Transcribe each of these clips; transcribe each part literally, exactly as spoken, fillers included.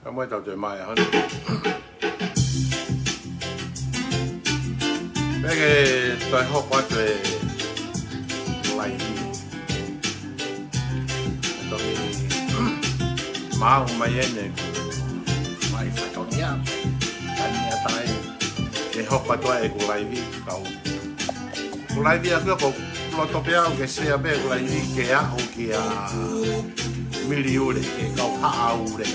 Ka mo e tau te mai ahon. Pea ke toe hoko atu e laivi. Toki maʻu mai eni ʻeku fatongia. Ka ni a tai ke hoko atu ai ʻeku laivi kau. Ko e laivi ʻaku ia ko e loto pē au ke sea pē ko e laivi ke aʻu kia Miliule ke kau haʻa ule.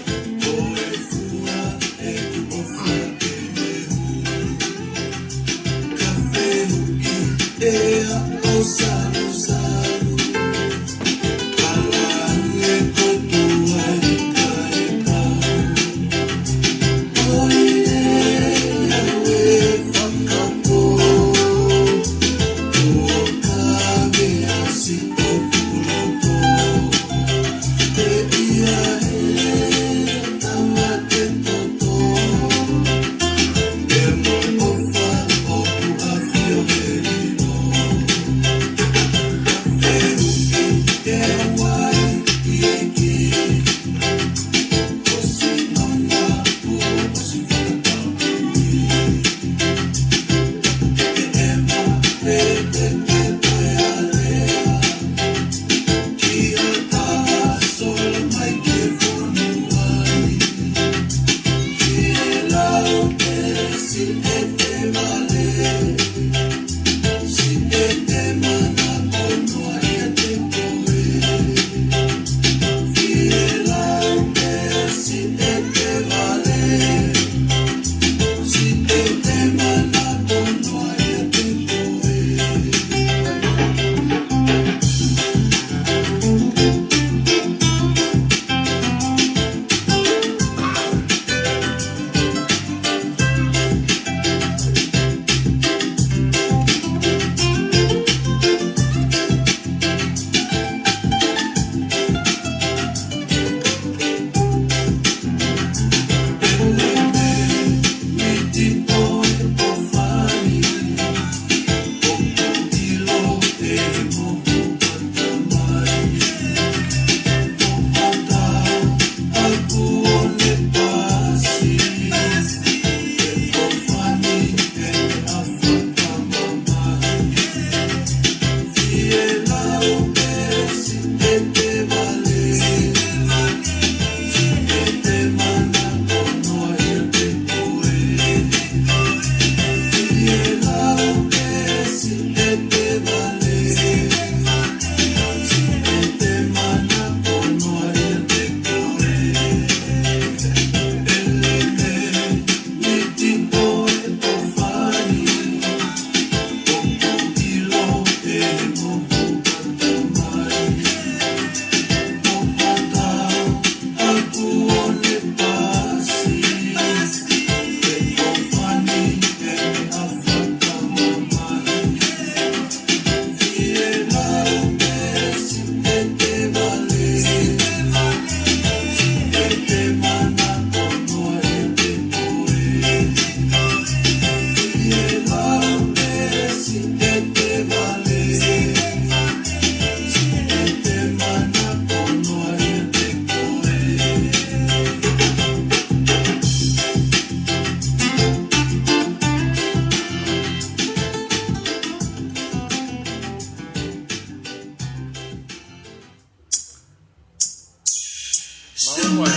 Mālō mo e.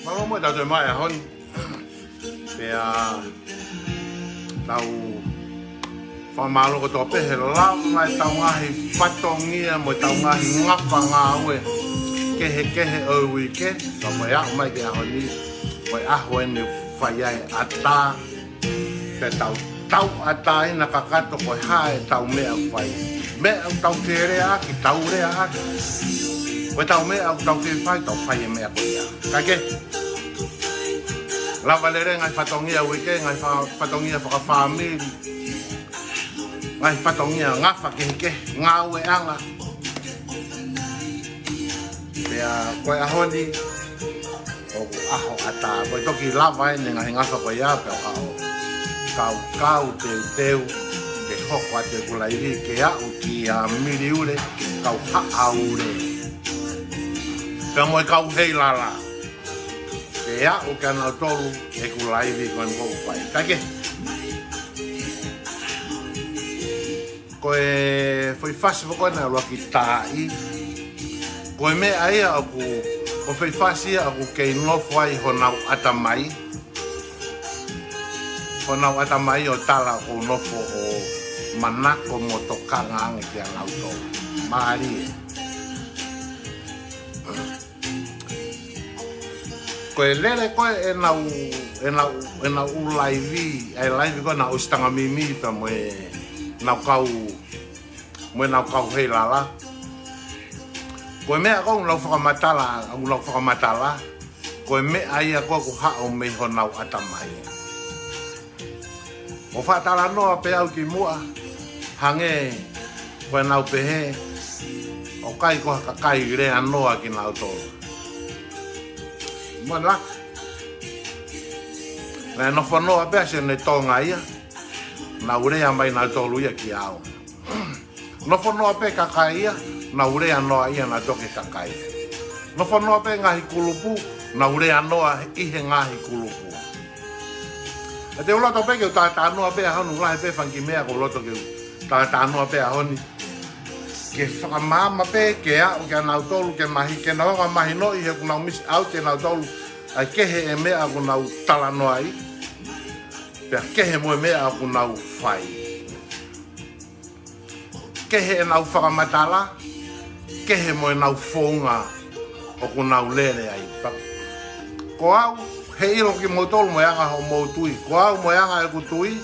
Mālō mo e tau te mai ahon. Pea tau fakamālō kotoa pē he lava e tau ngaahi fatongia mo e tau ngaahi ngafa ngāue kehekehe ʻo e uike, ka mo e aʻu mai ki he ʻaho ni, mo e ʻaho eni fai ai ʻatā, pea tau tauʻatāina kakato ko e hā e tau meʻa ʻoku fai. Meʻa ʻoku tau fie leaʻaki, tau leaʻaki. Ko e tau meʻa ʻoku tau fie fai, tau fai e meʻa ko ia. Kae kehe, lava lelei ngaahi fatongia uike, ngaahi fa-, fatongia fakafāmili, ngaahi fatongia ngafa kehekehe, ngāueʻanga. Pea ko e ʻaho ni, ʻoku ʻaho ʻatā, ko e toki lava eni ngaahi ngafa ko ia, pea ʻoku ou kaukau teuteu ke hoko atu ʻeku laivi ke aʻu kia Miliule, kau haʻa ule. pea mo e kau Heilala. Ke aʻu kia nautolu ʻeku laivi ko eni ʻoku ou fai. Kae kehe, ko e foʻi fasi foki ko ena ʻuluaki taaʻi. Ko e meʻa ia ʻoku, ko e foʻi fasi ia ʻoku kei nofo ai honau ʻatamai. Honau ʻatamai ʻo tala ʻoku ou nofo ʻo manako mo tokanga ange kia nautolu. Mālie. Ko e lele ko ē ʻenau, ʻenau, ʻenau ʻū laivi, ʻa e laivi ko ē naʻa ku ʻosi tanga mimi pea mo ʻenau kau, mo ʻenau kau Heilala. Ko e meʻa ko ē ʻoku nau fakamatala, ʻoku nau fakamatala, ko e meʻa ia ko ē ʻoku haʻu mei honau ʻatamai. ʻO fakatalanoa pē au kimuʻa, hangē ko ʻenau pehē, ʻoku ʻikai ko ha kakai lea noa kinautolu. Mo na, naʻe nofo noa pē ʻa Sione Tonga ia, nau lea mai nautolu ia kia au. Nofo noa pē kakai ia, nau lea noa ia nautolu ki he kakai. Nofo noa pē ngaahi kulupu, nau lea noa ʻi he ngaahi kulupu. ʻE te u loto pē ke u talanoa pē ʻaho ni, lahi pē fanga kiʻi meʻa ʻoku ou loto ke u talanoa pē ʻaho ni. Ke fakamaama pē, ke aʻu kia nautolu, ke mahi, ke nau hanga mahinoʻi he ʻoku nau miss out ʻe nautolu ʻa e kehe e meʻa ʻoku nau talanoa ai. Pea kehe mo e meʻa ʻoku nau fai. Kehe ʻenau fakamatala, kehe mo ʻenau founga ʻoku nau lele ai. Pea ko au, he ʻilo kimoutolu mo e anga hoʻomou tui. Ko au mo e anga ʻeku tui,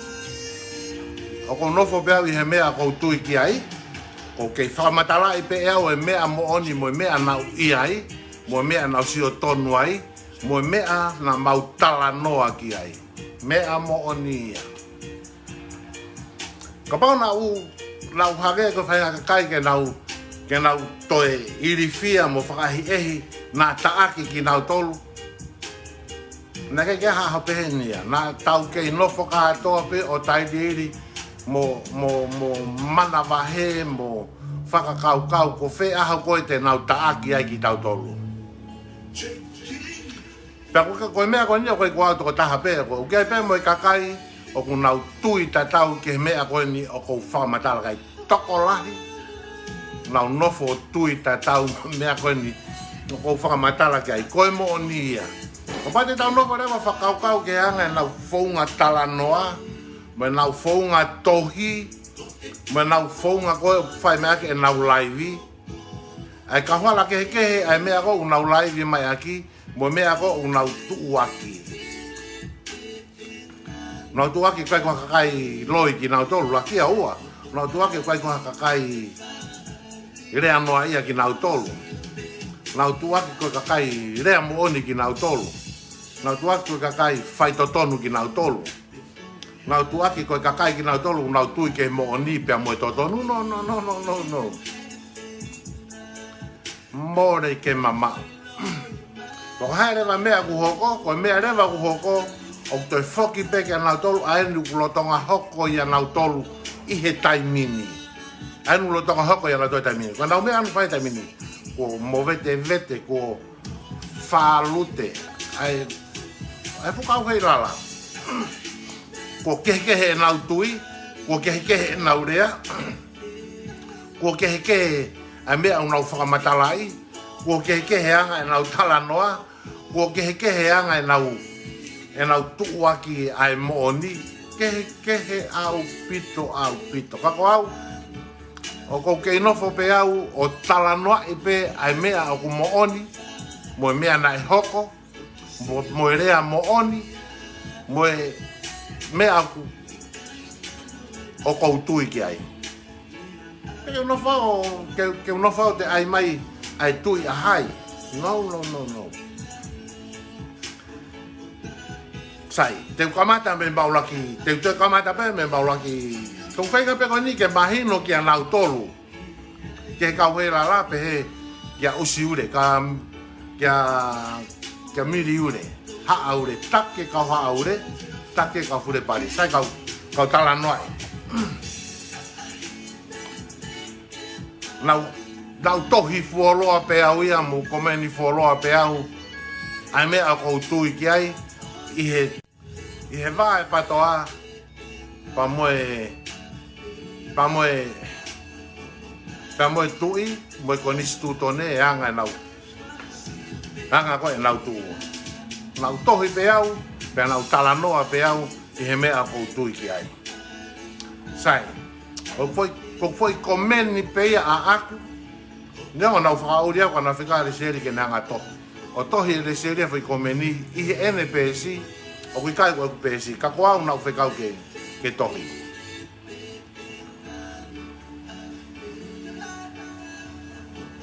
ʻoku ou nofo pē au ʻi he meʻa ʻoku ou tui ki ai. ʻOku ou kei fakamatalaʻi pē ʻe au e meʻa moʻoni mo e meʻa naʻa ku ʻi ai, mo e meʻa naʻa ku sio tonu ai, mo e meʻa naʻa mau talanoa ki ai. Meʻa moʻoni ia. Kapau naʻa ku, naʻa ku hangē ko e faʻahinga kakai ke nau, ke nau toe ilifia mo fakaʻehiʻehi, naʻa taʻaki kinautolu. Naʻe ʻikai ke ʻi ai ha ʻaho peheni ia. Naʻa tau kei nofo kātoa pē ʻo tailiili mo, mo, mo manavahē mo fakakaukau ko fē ʻaho ko ē te nau taʻaki ai kitautolu. Pea ko e, ko e meʻa ko eni ʻoku ʻikai ko au tokotaha pē, ʻoku ʻi ai pē mo e kakai ʻoku nau tui tatau ki he meʻa ko eni ʻoku ou fakamatala ki ai. Tokolahi, nau nofo tui tatau mo e meʻa ko eni ʻoku ou fakamatala ki ai. Ko e moʻoni ia. Kapau te tau nofo leva fakakaukau ki he anga ʻenau founga talanoa, mo ʻenau founga tohi, mo ʻenau founga ko ē ʻoku fai mai ʻaki ʻenau laivi. ʻA e kau hala kehekehe, ʻa e meʻa ko ē ʻoku nau laivi mai ʻaki, mo e meʻa ko ē ʻoku nau tuʻuaki. Nau tuʻuaki ʻikai ko ha kakai loi kinautolu, lahi ia ua. Nau tuʻuaki ʻikai ko ha kakai lea noa ia kinautolu. Nau tuʻuaki ko e kakai lea moʻoni kinautolu. Nau tuʻuaki ko e kakai faitotonu kinautolu. Nau tuʻuaki ko e kakai kinautolu, nau tui ki he moʻoni pea mo e totonu. No, no, no, no, no, no. Mole ke mamaʻo. Ko e hā leva e meʻa ʻoku hoko, ko e meʻa leva ʻoku hoko, ʻoku toe foki pē kia nautolu, ʻa eni ʻoku lolotonga hoko ia nautolu ʻi he taimi ni. ʻA eni ʻoku lolotonga hoko ia nautolu he taimi ni. Ko ʻenau meʻa ʻoku nau fai he taimi ni. Kuo movetevete, kuo fālute, ʻa e, ʻa e fuʻu kau Heilala. Kuo kehekehe ʻenau tui, kuo kehekehe ʻenau lea, kuo kehekehe ʻa e meʻa ʻoku nau fakamatalaʻi, kuo kehekehe anga ʻenau talanoa, kuo kehekehe anga ʻenau, ʻenau tuʻuaki ʻa e moʻoni, kehekehe ʻaupito, ʻaupito. Ka ko au, ʻoku ou kei nofo pē au ʻo talanoaʻi pē ʻa e meʻa ʻoku moʻoni, mo e meʻa naʻe hoko, mo, mo e lea moʻoni, mo e meʻa ʻoku, ʻoku ou tui ki ai. Ke u nofo au, ke, ke u nofo au te ʻai mai ʻa e tui ʻa hai. No, no, no, no. Sai, te u kamata mei he ʻuluaki, te u, te u kamata pē mei he ʻuluaki. Ko e faʻahinga pē ko eni ke mahino kia nautolu. Ki he kau Heilala pehē kia ʻUsi Ule, ka, kia, kia Mili Ule. Haʻa Ule, take kau Haʻa Ule, take kau Fulepali. Sai kau, kau talanoa ē. Nau, Naʻu tohi fuoloa pē au ia, mo komeni fuoloa pē au ʻa e meʻa ʻoku ou tui ki ai, ʻi he, ʻi he vā ʻo e PATOA, pea mo e, pea mo e, pea mo e tuʻi, mo e konisitūtone, ʻa e anga ʻenau, anga ko ē ʻenau tuʻu. Naʻu tohi pē au, pea naʻu talanoa pē au ʻi he meʻa ʻoku ou tui ki ai. Sai, ko e foʻi, ko e foʻi komeni pē ia ʻaʻaku. Neongo naʻu fakaʻuli au ka naʻe fekau ʻe Lesieli ke ne hanga ʻo tohi. ʻO tohi ʻe Lesieli ʻa e foʻi komeni ʻi heʻene peesi, ʻoku ʻikai ko ʻeku peesi, ka ko au naʻu fekau ke, ke tohi.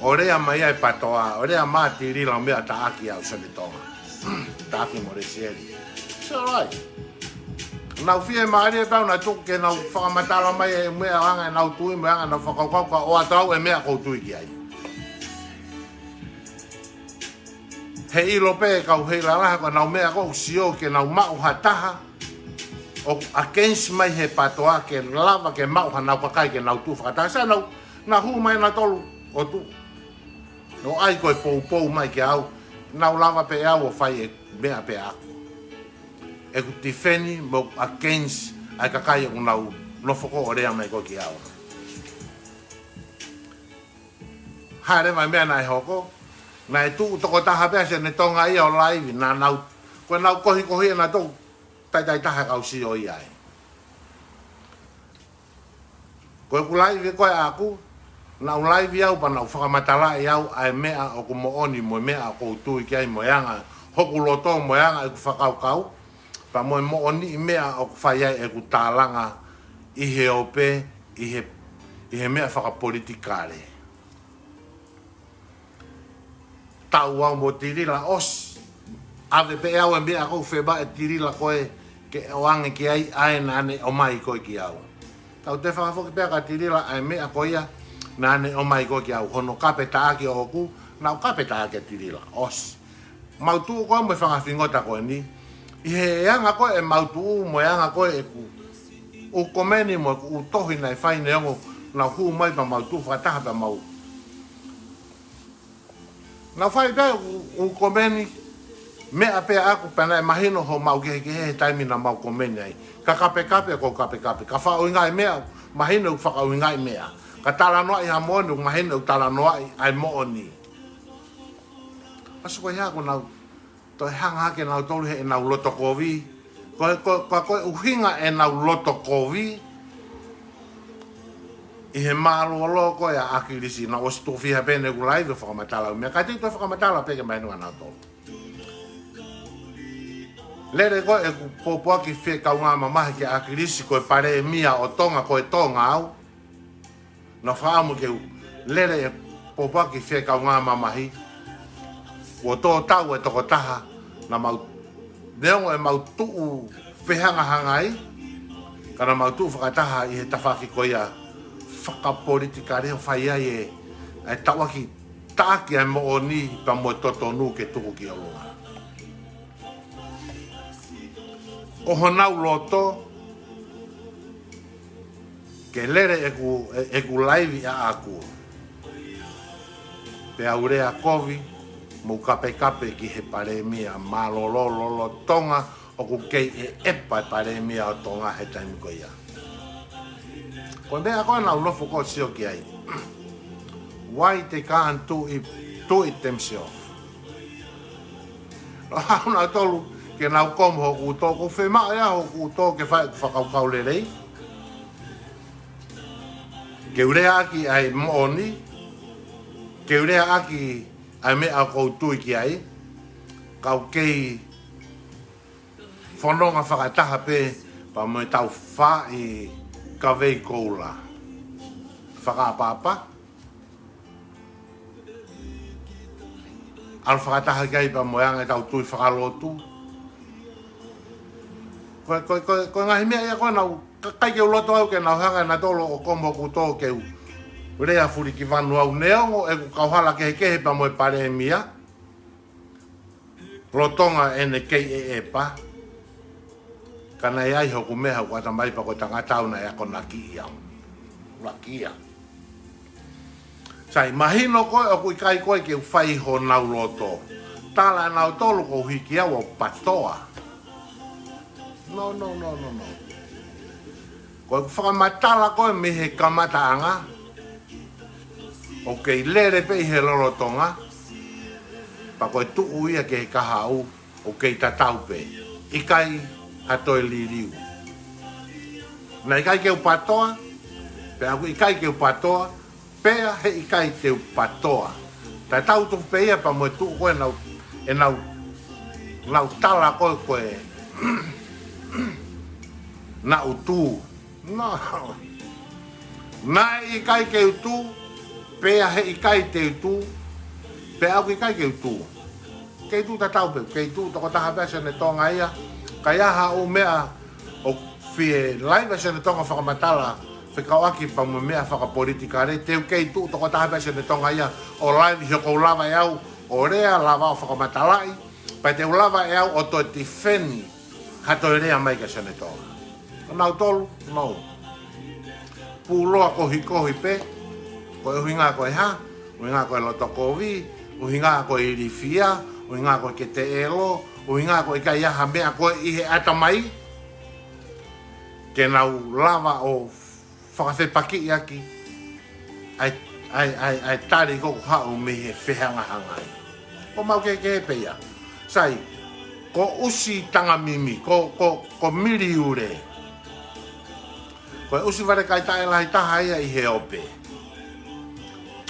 ʻO lea mai ʻa e PATOA, ʻo lea mai ʻa Tilila ʻo meʻa ʻo taʻaki au, Sione Tonga. Taʻaki mo Lesieli. It's all right. Naʻu fiemālie pē au naʻe tuku ke nau fakamatala mai e meʻa ʻo e anga ʻenau tui, mo e anga ʻenau fakakaukau, ka ʻoatu au e meʻa ʻoku ou tui ki ai. He ʻilo pē ʻe he kau Heilala ko ʻenau meʻa ʻoku ou sio ke nau maʻu ha taha ʻoku against mai he PATOA ke lava ke maʻu hanau kakai ke nau tuʻu fakataha. Sai, nau, nau hū mai nautolu ʻo tuʻu. ʻO ʻai ko e poupou mai kia au, nau lava pē au ʻo fai e meʻa pē ʻaʻaku. ʻEku tifeni mo against ʻa e kakai ʻoku nau nofo ko ē ʻo lea mai ko ē kia au. Hā leva e meʻa naʻe hoko, naʻe tuʻu tokotaha pē ʻa Sione Tonga ia ʻo laivi, naʻa nau, ko ʻenau kohikohi ʻa nautolu, taʻetaʻetaha e kau sio ia ai. Ko ʻeku laivi ko ē ʻaʻaku, naʻu laivi au pea naʻu fakamatalaʻi au ʻa e meʻa ʻoku moʻoni mo e meʻa ʻoku ou tui ki ai mo e anga hoku loto mo e anga ʻeku fakakaukau, pea mo e moʻoniʻi meʻa ʻoku fai ai ʻeku tālanga ʻi he ope, ʻi he, ʻi he meʻa fakapolitikale. Tau au mo Tilila ʻosi. ʻAve pē au e meʻa ʻoku ou fie maʻu ʻe Tilila ko ē ke ʻoange ki ai ʻa ē naʻa ne ʻomai ko ē kia au. Tau toe fakafoki pē kia Tilila ʻa e meʻa ko ia naʻa ne ʻomai ko ē kia au. Hono kape taʻaki ʻoʻoku, naʻu kape taʻaki ʻa Tilila ʻosi. Mau tuʻu ko ē mo e fanga fingota ko eni. ʻI he anga ko ē ʻemau tuʻu mo e anga ko ē ʻeku ʻū komeni mo ʻeku ʻū tohi naʻe fai neongo naʻu hū mai pea mau tuʻu fakataha pea mau Naʻu fai pē ʻū, ʻū komeni, meʻa pē ʻaʻaku pea naʻe mahino homau kehekehe he taimi naʻa mau komeni ai. Ka kapekape ko e kapekape, ka fakaʻuhingaʻi meʻa, mahino ʻeku fakaʻuhingaʻi meʻa. Ka talanoaʻi ha moʻoni, mahino ʻeku talanoaʻi ʻa e moʻoni. ʻOsi ko ia kuo nau toe hanga hake nautolu heʻenau loto kovi. Ko e, ko, ko, ko e ʻuhinga ʻenau loto kovi ʻi he mālōlō ko ē ʻa ʻAkilisi, naʻe ʻosi tuʻo fiha pē ʻeku laivi ʻo fakamatala ʻū meʻa, ka te u toe fakamatala pē ke mahino kia nautolu. Lele ko ē ʻeku pōpoaki fie kaungā mamahi kia ʻAkilisi ko e palēmia ʻo Tonga, ko e Tonga au. Naʻu fakaʻamu ke u lele e pōpoaki fie kaungā mamahi. Kuo tō tau e tokotaha naʻa mau, neongo ʻemau tuʻu fehangahangai, ka naʻa mau tuʻu fakataha ʻi he tafaʻaki ko ia fakapolitikale ʻo fai ai e, e taʻaki, taʻaki ʻa e moʻoni pea mo e totonu ke tuku ki ʻolunga. Ko honau loto ke lele ʻeku, ʻe, ʻeku laivi ʻaʻaku. Pea u lea kovi, mou kapekape ki he palēmia mālōlō lolotonga ʻoku kei ʻeʻepa e palēmia ʻo Tonga he taimi ko ia. Ko e meʻa ko ē naʻa nau nofo ko ē ʻo sio ki ai. Why they can't do it, do it themselves? Naʻa nau tolu ke nau komo hoku tō, ʻoku ou fiemaʻu ia hoku tō ke fai ʻeku fakakaukau lelei. Ke u leaʻaki ʻa e moʻoni, ke u leaʻaki ʻa e meʻa ʻoku ou tui ki ai, kau kei fononga fakataha pē pea mo e tau faʻi kavei koula. Fakaʻapaʻapa. ʻAlu fakataha ki ai pea mo e anga ʻetau tui fakalotu. Ko e, ko e, ko e, ko e ngaahi meʻa ia ko ē naʻu, ka, ʻikai ke u loto au ke nau hanga ʻe nautolu ʻo komo hoku tō ke u lea fulikivanu au neongo ʻeku kauhala kehekehe pea mo e palēmia. Lolotonga ʻene kei ʻeʻepa. Ka naʻe ʻi ai hoku meʻa hoku ʻatamai pea ko e tangata au naʻe akonakiʻi au. Lakia. Sai, mahino koe ʻoku ʻikai koe ke u fai honau loto. Tala ʻe nautolu ʻoku ou hiki au ʻo patoa. No, no, no, no, no. Ko ʻeku fakamatala ko ē mei he kamataʻanga, ʻoku kei lele pē ʻi he lolotonga, pea ko e tuʻu ia ki he kahaʻu, ʻoku kei tatau pē. ʻIkai ha toe liliu. Naʻe ʻikai ke u patoa, pea ʻoku ʻikai ke u patoa, pea heʻikai te u patoa. Tatau tofu pē ia pea mo e tuʻu ko ē ʻenau, ʻenau, ʻenau tala ko ē ko ē naʻa ku tuʻu. No. Naʻe ʻikai ke u tuʻu, pea heʻikai te u tuʻu, pea ʻoku ʻikai ke u tuʻu. Kei tuʻu tatau pē, kei tuʻu tokotaha pē ʻa Sione Tonga ia, ka ʻi ai haʻo meʻa ʻoku fie laivi ʻa Sione Tonga fakamatala, fekauʻaki pea mo e meʻa fakapolitikale, te u kei tuʻu tokotaha pē ʻa Sione Tonga ia, ʻo laivi he ʻoku ou lava ʻe au ʻo lea, lava ʻo fakamatalaʻi, pea te u lava ʻe au ʻo toe tifeni ha toe lea mai kia Sione Tonga. Ko nautolu, no. Puloa kohikohi pē, ko e ʻuhinga ko e hā, ʻuhinga ko e loto kovi, ʻuhinga ko e ilifia, ʻuhinga ko e kete ʻelo, ʻuhinga ko e ʻikai ha meʻa ko ē ʻi he ʻatamai, ke nau lava ʻo fakafepakiʻi ʻaki ʻa e, ʻa e, ʻa e, ʻa e tali ko ē ʻoku haʻu mei he fehangahangai. Ko mau kehekehe pē ia. Sai, ko ʻUsi Tangamimi, ko, ko, ko Miliule. Ko e ʻusi valekaitaʻe lahi taha ia ʻi he ope.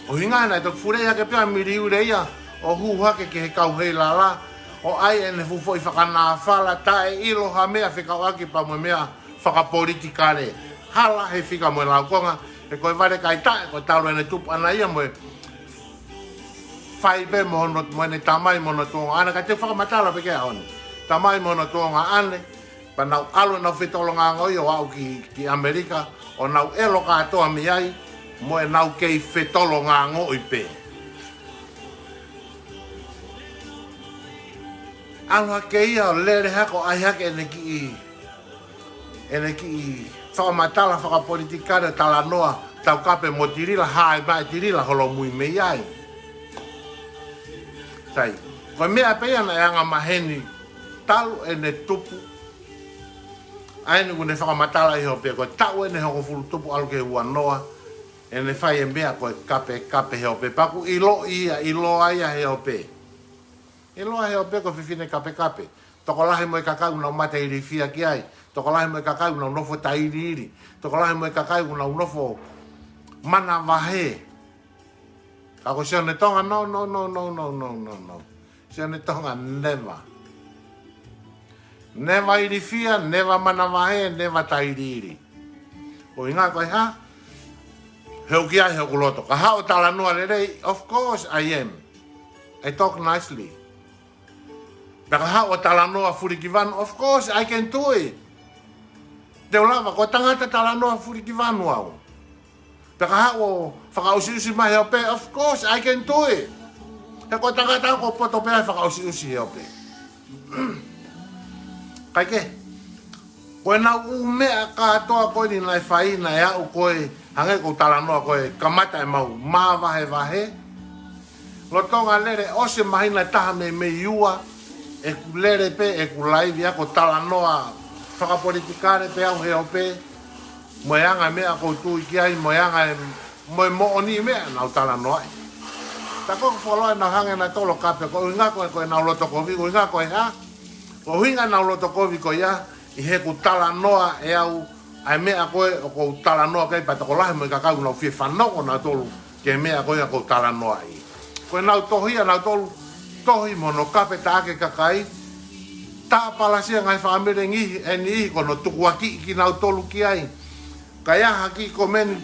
ʻUhinga naʻe toki fuleʻi hake pē ʻa Miliule ia, ʻo hū hake ki he kau heilala, ʻo ʻai ʻene fuʻu foʻi fakanāfala, taʻeʻilo ha meʻa fekauʻaki pea mo e meʻa fakapolitikale. Hala he fika mo e laukonga, he ko e valekaitaʻe, ko e talu ʻene tupu ʻana ia mo e fai pē mo hono, mo ʻene tamai mo hono tuongaʻane, ka te u fakamatala pē ki ai ʻaho ni. Tamai mo hono tuongaʻane, pea nau ʻalu ʻenau fetolongaʻangoʻi ʻo aʻu ki, ki ʻAmelika, ʻo nau ʻelo kātoa mei ai, mo ʻenau kei fetolongaʻangoʻi pē. ʻAlu hake ia ʻo lele hake ʻo ʻai hake ʻene kiʻi, ʻene kiʻi fakamatala fakapolitikale ʻo talanoa, taukape mo Tilila, hā mai Tilila holomui mei ai. Sai, ko e meʻa pē ia naʻe angamaheni talu ʻene tupu, ʻa eni kuo ne fakamatala ʻi he ope, ko e taʻu ʻeni hongofulu tupu ʻalu ki he uanoa, ʻene fai e meʻa ko e kapekape he ope, pea ʻoku ʻiloa ia, ʻiloa ia he ope. ʻIloa he ope ko e fefine kapekape. Tokolahi mo e kakai ʻoku nau mate ilifia ki ai. Tokolahi mo e kakai ʻoku nau nofo tailiili. Tokolahi mo e kakai ʻoku nau nofo manavahē. Ka ko Sione Tonga, no, no, no. Sione Tonga, never. Never ilifia, never manavahē, never tailiili. ʻUhinga ko e hā? He ʻoku ʻi ai hoku loto. Ka haʻu ʻo talanoa lelei, of course I am. I talk nicely. Pea ka haʻu ʻo talanoa fulikivanu, of course I can do it. Te u lava, ko e tangata talanoa fulikivanu au. Pea ka haʻu ʻo fakaʻusiʻusi mai he ope, of course I can do it. He ko e tangata au ʻoku ou poto pē ʻi he fakaʻusiʻusi he ope. Kae kehe, ko ʻenau ʻū meʻa kātoa ko eni naʻe fai, naʻe aʻu ko ē, hangē ko ʻeku talanoa ko ē, kamata ʻemau māvahevahe. Lolotonga lele ʻosi e māhina ʻe taha mei, mei ua, ʻeku lele pē, ʻeku laivi ʻo talanoa fakapolitikale pē au he ope, mo e anga e meʻa ʻoku ou tui ki ai, mo e anga e, mo e moʻoni meʻa naʻa ku talanoaʻi. Tā ko ʻeku fuoloa ʻenau hanga ʻe nautolu ʻo kape, ko e ʻuhinga ko ē, ko ʻenau loto kovi, ko e ʻuhinga ko e hā? Ko e ʻuhinga ʻenau loto kovi ko ia, ʻi heʻeku talanoa ʻe au, ʻa e meʻa ko ē ʻoku ou talanoa ki ai, pea tokolahi mo e kakai ʻoku nau fie fanongo nautolu ki he meʻa ko ia ʻoku ou talanoaʻi. Ko ʻenau tohi ʻanautolu, tohi mo hono kape taʻaki e kakai, tāpalasia e ngaahi fāmili ʻe niʻihi, ʻe niʻihi ko hono tukuakiʻi kinautolu ki ai. Ka ʻi ai ha kiʻi komeni,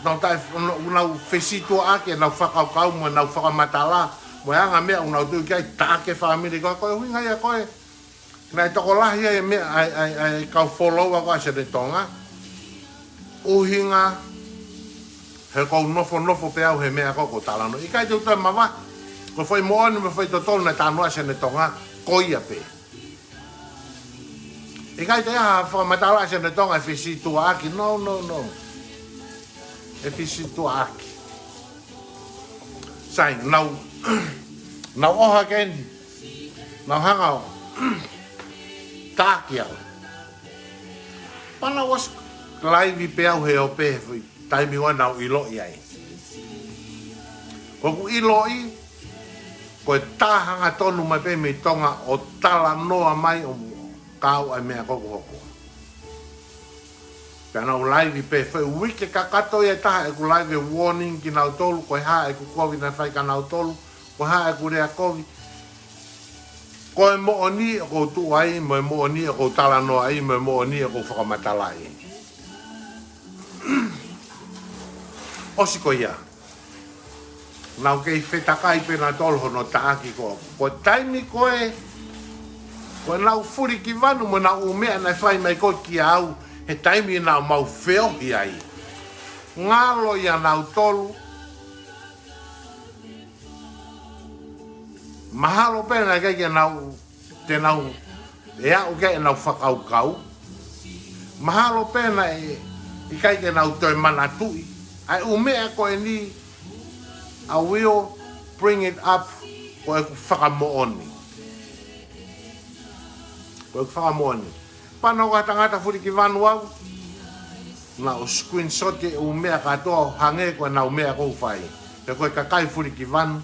nau taʻe, nau, nau fesītuʻaʻaki ʻenau fakakaukau mo ʻenau fakamatala, mo e anga e meʻa ʻoku nau tui ki ai, taʻaki e fāmili ko ē, ko e ʻuhinga ia ko ē. Naʻe tokolahi ai e meʻa, ʻa e, ʻa e, ʻa e kau follower ko ē ʻa Sione Tonga. ʻUhinga he ʻoku ou nofonofo pē au he meʻa ko ē ʻoku ou talanoa. ʻIkai te u toe mavahe, ko e foʻi moʻoni mo e foʻi totonu naʻe talanoa ʻa Sione Tonga, ko ia pē. ʻIkai te ʻi ai ha fakamatala ʻa Sione Tonga ʻe fesītuʻaʻaki, no, no, no. ʻE fesītuʻaʻaki. Sai, nau, nau ʻohake eni, nau hanga ʻo taʻaki au. Pea naʻe ʻosi laivi pē au he ope he foʻi taimi ʻoku nau ʻiloʻi ai. Ko ʻeku ʻiloʻi, ko e tā hangatonu mai pē mei Tonga ʻo talanoa mai ʻo kau ai meʻa ko ē ʻoku hoko. Pea nau laivi pē, foʻi uike kakato ia ʻe taha ʻeku laivi ʻo warning kinautolu, ko e hā ʻeku kovi naʻe fai kia nautolu, ko e hā ʻeku lea kovi. Ko e moʻoni ʻoku ou tuʻu ai, mo e moʻoni ʻoku ou talanoa ai, mo e moʻoni ʻoku ou fakamatala ai. ʻOsi ko ia. Nau kei fetakai pē nautolu hono taʻaki ko ē. Ko e taimi ko ē, ko ʻenau fulikivanu mo ʻenau ʻū meʻa naʻe fai mai ko ē kia au, he taimi naʻa mau feohi ai. Ngalo ia nautolu, mahalo pē naʻe ʻikai ke nau, te nau, ʻe aʻu ki ai ʻenau fakakaukau. Mahalo pē naʻe ʻikai ke nau toe manatuʻi. ʻA e ʻū meʻa ko eni, I will bring it up, ko ʻeku fakamoʻoni. Ko ʻeku fakamoʻoni. Pea naʻa ku tangata fulikivanu au, naʻa ku screenshot e ʻū meʻa kātoa ʻo hangē ko ʻenau meʻa ʻoku ou fai. He ko e kakai fulikivanu,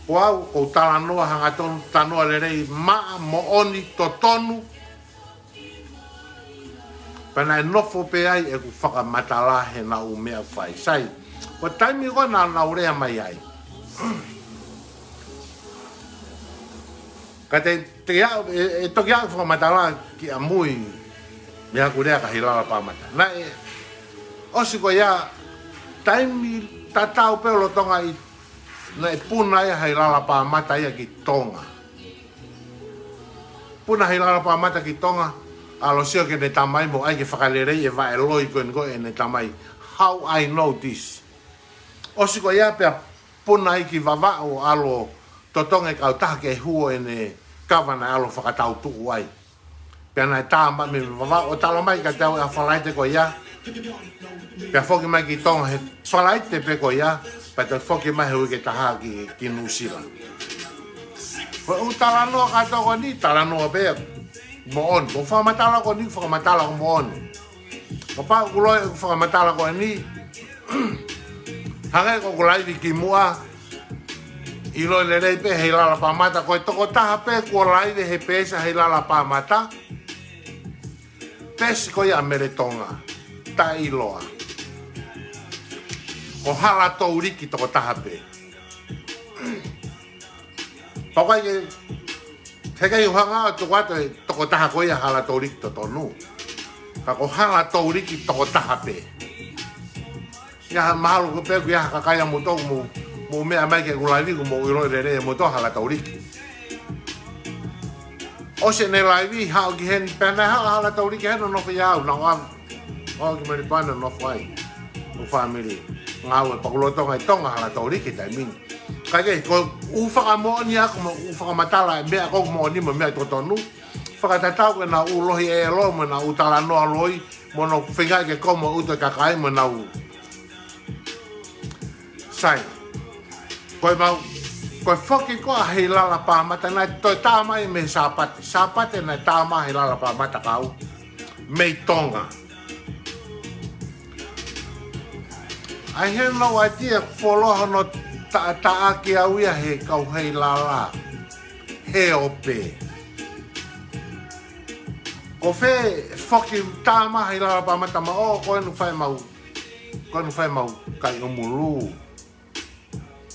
ko au, ʻoku ou talanoa hangatonu, talanoa lelei, maʻa, moʻoni, totonu. Pea naʻe nofo pē ai ʻeku fakamatala heʻenau ʻū meʻa ʻoku fai. Sai, ko e taimi ko ē naʻa nau lea mai ai. Ka te, te aʻu, ʻe, ʻe toki aʻu fakamatala ki ʻamui, mei heʻeku lea kia Heilala Pāmata. Naʻe, ʻosi ko ia, taimi tatau pē ʻo lolotonga ʻi, naʻe puna ai ʻa Heilala Pāmata ia ki Tonga. Puna Heilala Pāmata ki Tonga, ʻalu ʻo sio ki heʻene tamai mo ʻai ke fakaleleiʻi e vaʻe loi ko eni ko ʻene tamai. How I know this? ʻOsi ko ia pea puna ai ki Vavaʻu ʻo ʻalu ʻo totongi e kautaha ke hū ʻene kava naʻe ʻalu ʻo fakatautuʻu ai. Pea naʻe tā mai mei Vavaʻu ʻo talamai kiate au ʻa e Falaite ko ia. Pea foki mai ki Tonga he Falaite pē ko ia, pea toe foki mai he uike ʻe taha ki, ki Nuʻusila. Ko e ʻū talanoa kātoa ko eni, talanoa pē moʻoni. Ko e fakamatala ko eni, fakamatala ʻoku moʻoni. Kapau ʻoku loi ʻeku fakamatala ko eni, hangē ko ʻeku laivi kimuʻa, ʻiloʻi lelei pē Heilala Pāmata, ko e tokotaha pē kuo laivi he peesi ʻa Heilala Pāmata, peesi ko ia ʻa Mele Tonga, taʻeʻiloa. Ko Hala Touliki tokotaha pē. Pea ʻoku ʻikai ke, heʻikai ke u hanga ʻo tuku atu e tokotaha ko ia Hala Touliki totonu. Ka ko Hala Touliki tokotaha pē. ʻI ai ha mahalo ko ē pē ʻoku ʻi ai ha kakai ʻamoutolu mou, mou meʻa mai ki heʻeku laivi ʻoku mou ʻiloʻi lelei ʻamoutolu Hala Touliki. ʻOsi ʻene laivi, haʻu ki heni, pea naʻe haʻu ʻa Hala Touliki heni ʻo nofo ʻia au, naʻa ku ʻalu ʻo ki Melipane ʻo nofo ai. Ko e fāmili. Ngāue pakulo Tonga ʻi Tonga ʻa Hala Touliki taimi ni. Ka ʻikai ke, ko e ʻū fakamoʻoni ʻaʻaku mo e ʻū fakamatala e meʻa ʻoku moʻoni mo e meʻa totonu. Fakatatau ki heʻenau ʻū lohi ʻelo mo ʻenau ʻū talanoa loi, mo hono feingaʻi ke komo ʻuto e kakai mo ʻenau. Sai. Ko e mau, ko e foki ko ē ʻa Heilala Pāmata naʻe toe tā mai mei Sāpate. Sāpate naʻe tā mai Heilala Pāmata kia au. Mei Tonga. I have no idea, fuoloa hono taʻataʻaki au ia he kau Heilala. He ope. Ko fē foki tā mai Heilala Pāmata ma ʻo ko ʻene fai mau. Ko ʻene fai mau kai ʻumulu.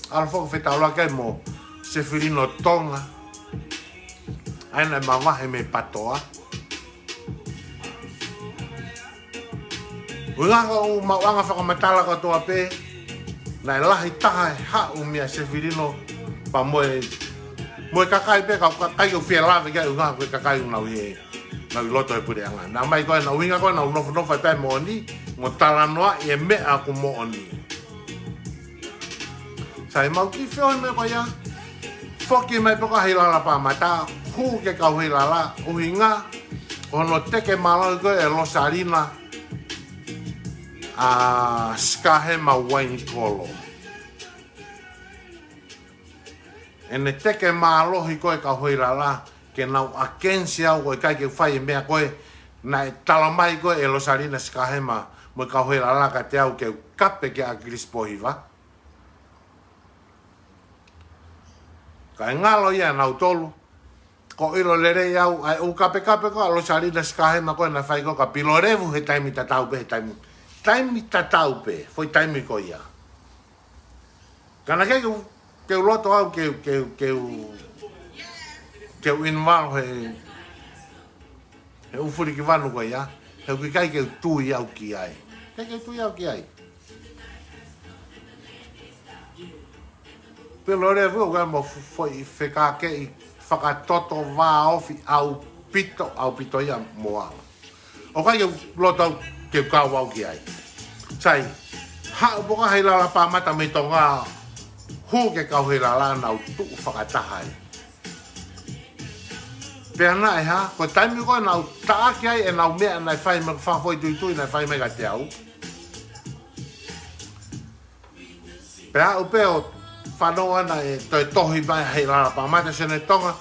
ʻAlu foki fetaulaki ai mo Sefilino Tonga. ʻA ia naʻe mavahe mei Patoa. ʻUhinga ko ʻeku maʻuʻanga fakamatala kotoa pē, naʻe lahi taha e haʻu meia Sefilino pea mo e, mo e kakai pē, kau kakai ʻoku ou fie lave ki ai ʻuhinga ko e kakai ʻoku nau ʻi he, nau ʻi loto he puleʻanga. Naʻa mai ko ē, naʻa ʻuhinga ko ē, naʻa nau nofonofo ai pē moʻoni, mo talanoaʻi e meʻa ʻoku moʻoni. Sai, mau kiʻi feohi mai ko ia. Foki mai pē ko ē ʻa Heilala Pāmata, hū ki he kau Heilala, ʻuhinga, ko hono teke mālohi ko ē ʻe Losalina ʻa Sikahema Uainikolo. ʻene teke mālohi ko ē kau Heilala, ke nau against au ko e ʻikai ke u fai e meʻa ko ē naʻe talamai ko ē ʻe Losalina Sikahema mo e kau Heilala kiate au ke u kape kia ʻAkilisi Pōhiva. Kae ngalo ia ʻanautolu, ko e ʻilo lelei au, ʻa e ʻū kapekape ko ē ʻa Losalina Sikahema ko ē naʻe fai ko ē kia Pilolevu he taimi tatau pē, he taimi, taimi tatau pē, foʻi taimi ko ia. Ka naʻe ʻikai ke u, ke u loto au, ke, ke, ke u, ke u involve he, he ʻū fulikivanu ko ia, he ʻoku ʻikai ke u tui au ki ai. ʻIkai ke u tui au ki ai. Pilolevu ʻoku ʻi ai mo e fo-, foʻi fekākeʻi fakatoto vāofi ʻaupito, ʻaupito ia mo au. ʻOku ʻikai ke u loto au ke u kau au ki ai. Sai, haʻu pē kau Heilala Pāmata mei Tonga, hū ki he kau Heilala, nau tuʻu fakataha ai. Pea naʻe hā, ko e taimi ko ē naʻa ku taʻaki ai ʻenau meʻa naʻe fai mai, fakafoʻituitui naʻe fai mai kiate au. Pea aʻu pē ʻo fanongo ʻana ʻe toe tohi mai ʻa Heilala Pāmata, Sione Tonga,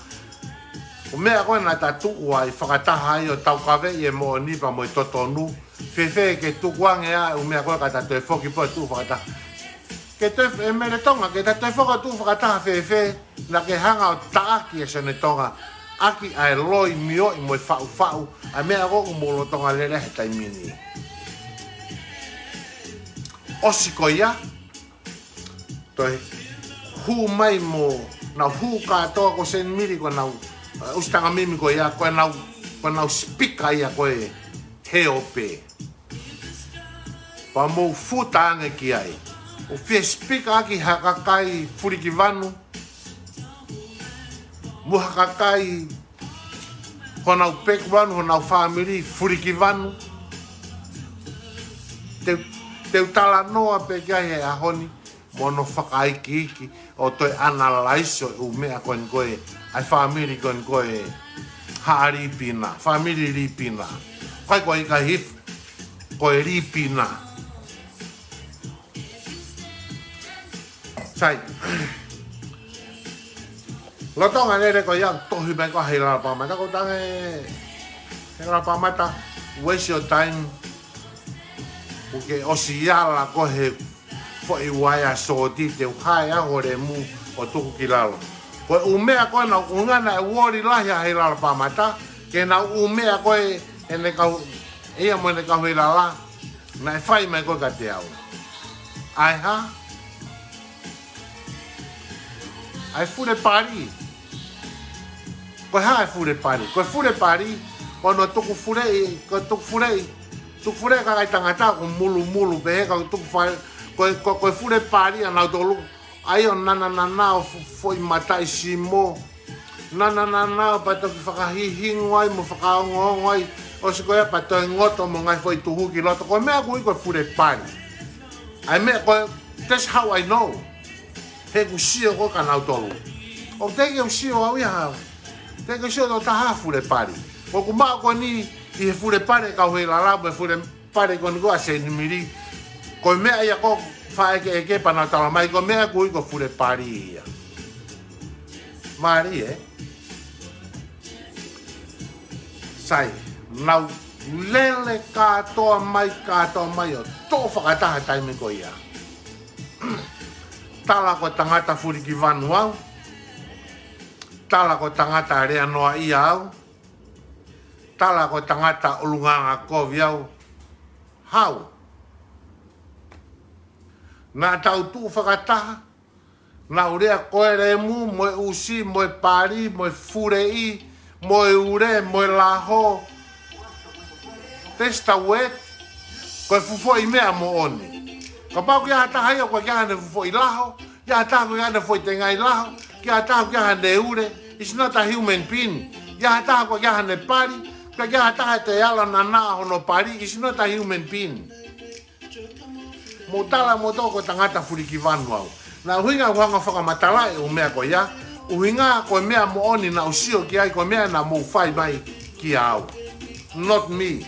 ʻū meʻa ko ē naʻa ta tuʻu ai fakataha ai ʻo taukaveʻi e moʻoni pea mo e totonu. Fēfē ke tukuange ʻa e ʻū meʻa ko ē ka ta toe foki pē ʻo tuʻu fakataha. Ke toe, ʻe Mele Tonga, ke ta toe foki ʻo tuʻu fakataha fēfē, naʻa ke hanga ʻo taʻaki ʻa Sione Tonga ʻaki ʻa e loi mioʻi mo e faʻufaʻu, ʻa e meʻa ko ē ʻoku mou lolotonga lele he taimi ni. ʻOsi ko ia, toe hū mai mo, nau hū kātoa ko Senimili ko ʻenau, ʻa e ʻusi tangamimi ko ia, ko ʻenau, ko ʻenau sipika ia ko ē he ope. Pea mou futa ange ki ai. ʻO fie sipika ʻaki ha kakai fulikivanu, mo ha kakai honau pekivanu, honau fāmili fulikivanu. Te, te u talanoa pē ki ai he ʻaho ni, mo hono fakaikiiki ʻo toe analyze ʻo e ʻū meʻa ko eni ko ē, ʻa e fāmili ko eni ko ē Haʻa Lipina, fāmili Lipina. ʻIkai ko e ʻikai hifo, ko e Lipina. Sai. Lolotonga lele ko ia, tohi mai ko ē ʻa Heilala Pāmata, ko tange Heilala Pāmata, waste your time. ʻOku ke ʻosi ala ko ē he foʻi uaea sōti, te u hae au ho lemu ʻo tuku ki lalo. Ko e ʻū meʻa ko ē naʻe ʻuhinga naʻe uoli lahi ʻa Heilala Pāmata, ke nau ʻū meʻa ko ē ʻene kau, ia mo ʻene kau Heilala, naʻe fai mai ko ē kiate au. ʻA e hā? ʻA e fule pali. Ko e hā e fule pali? Ko e fule pali, ko hono tukufuleʻi, ko e tukufuleʻi, tukufuleʻi kakai tangata ʻoku mulumulu pehē, ka tuku fa-, ko e, ko, ko e fule pali ʻanautolu, ʻa ia ʻoku nananana ʻo fo-, foʻi mataʻi simo. Nananana pea toki fakahihingo ai mo fakaongoongo ai, ʻosi ko ia pea toe ngoto mo e ngaahi foʻi tuhu ki loto. Ko e meʻa ʻoku ui ko e fule pali. ʻA e meʻa ko ē, that's how I know. He ʻoku sio ko ē kia nautolu. ʻOku teʻeki ke u sio au ia ha. Teʻeki ke u sio ʻe ha taha ha fule pali. ʻOku maʻu ko eni ʻi he fule pali ʻa e kau Heilala mo e fule pali ko eni ko ē ʻa Senimili. Ko e meʻa ia ʻoku fakaʻekeʻeke pea nau talamai ko e meʻa ʻoku ui ko e fule pali ia. Mālie, ē? Sai, nau lele kātoa mai, kātoa mai ʻo toʻo fakataha taimi ko ia. Tala ko e tangata fulikivanu au. Tala ko e tangata lea noaʻia au. Tala ko e tangata ʻulungaanga kovi au. Hau. Naʻa tau tuʻu fakataha. Naʻa ku lea ko e lemu, mo e ʻusi, mo e pali, mo e fuleʻi, mo e ule, mo e laho. That's the word. Ko e fuʻu foʻi meʻa moʻoni. Kapau ʻoku ʻi ai ha taha ia ʻoku ʻikai ke ʻi ai haʻane fuʻu foʻi laho, ʻi ai ha taha ʻoku ʻikai ke ʻi ai haʻane foʻi tengaʻi laho, ʻi ai ha taha ʻoku ʻikai ke ʻi ai haʻane ule, is not a human being. ʻI ai ha taha ʻoku ʻikai ke ʻi ai haʻane pali, ʻoku ʻikai ke ʻi ai ha taha ʻe toe ala ʻo nanaʻa hono pali, is not a human being. Mou tala moutolu ko e tangata fulikivanu au. Naʻe ʻuhinga ʻeku hanga ʻo fakamatalaʻi e ʻū meʻa ko ia. ʻUhinga ko e meʻa moʻoni naʻa ku sio ki ai, ko e meʻa naʻa mou fai mai kia au. Not me.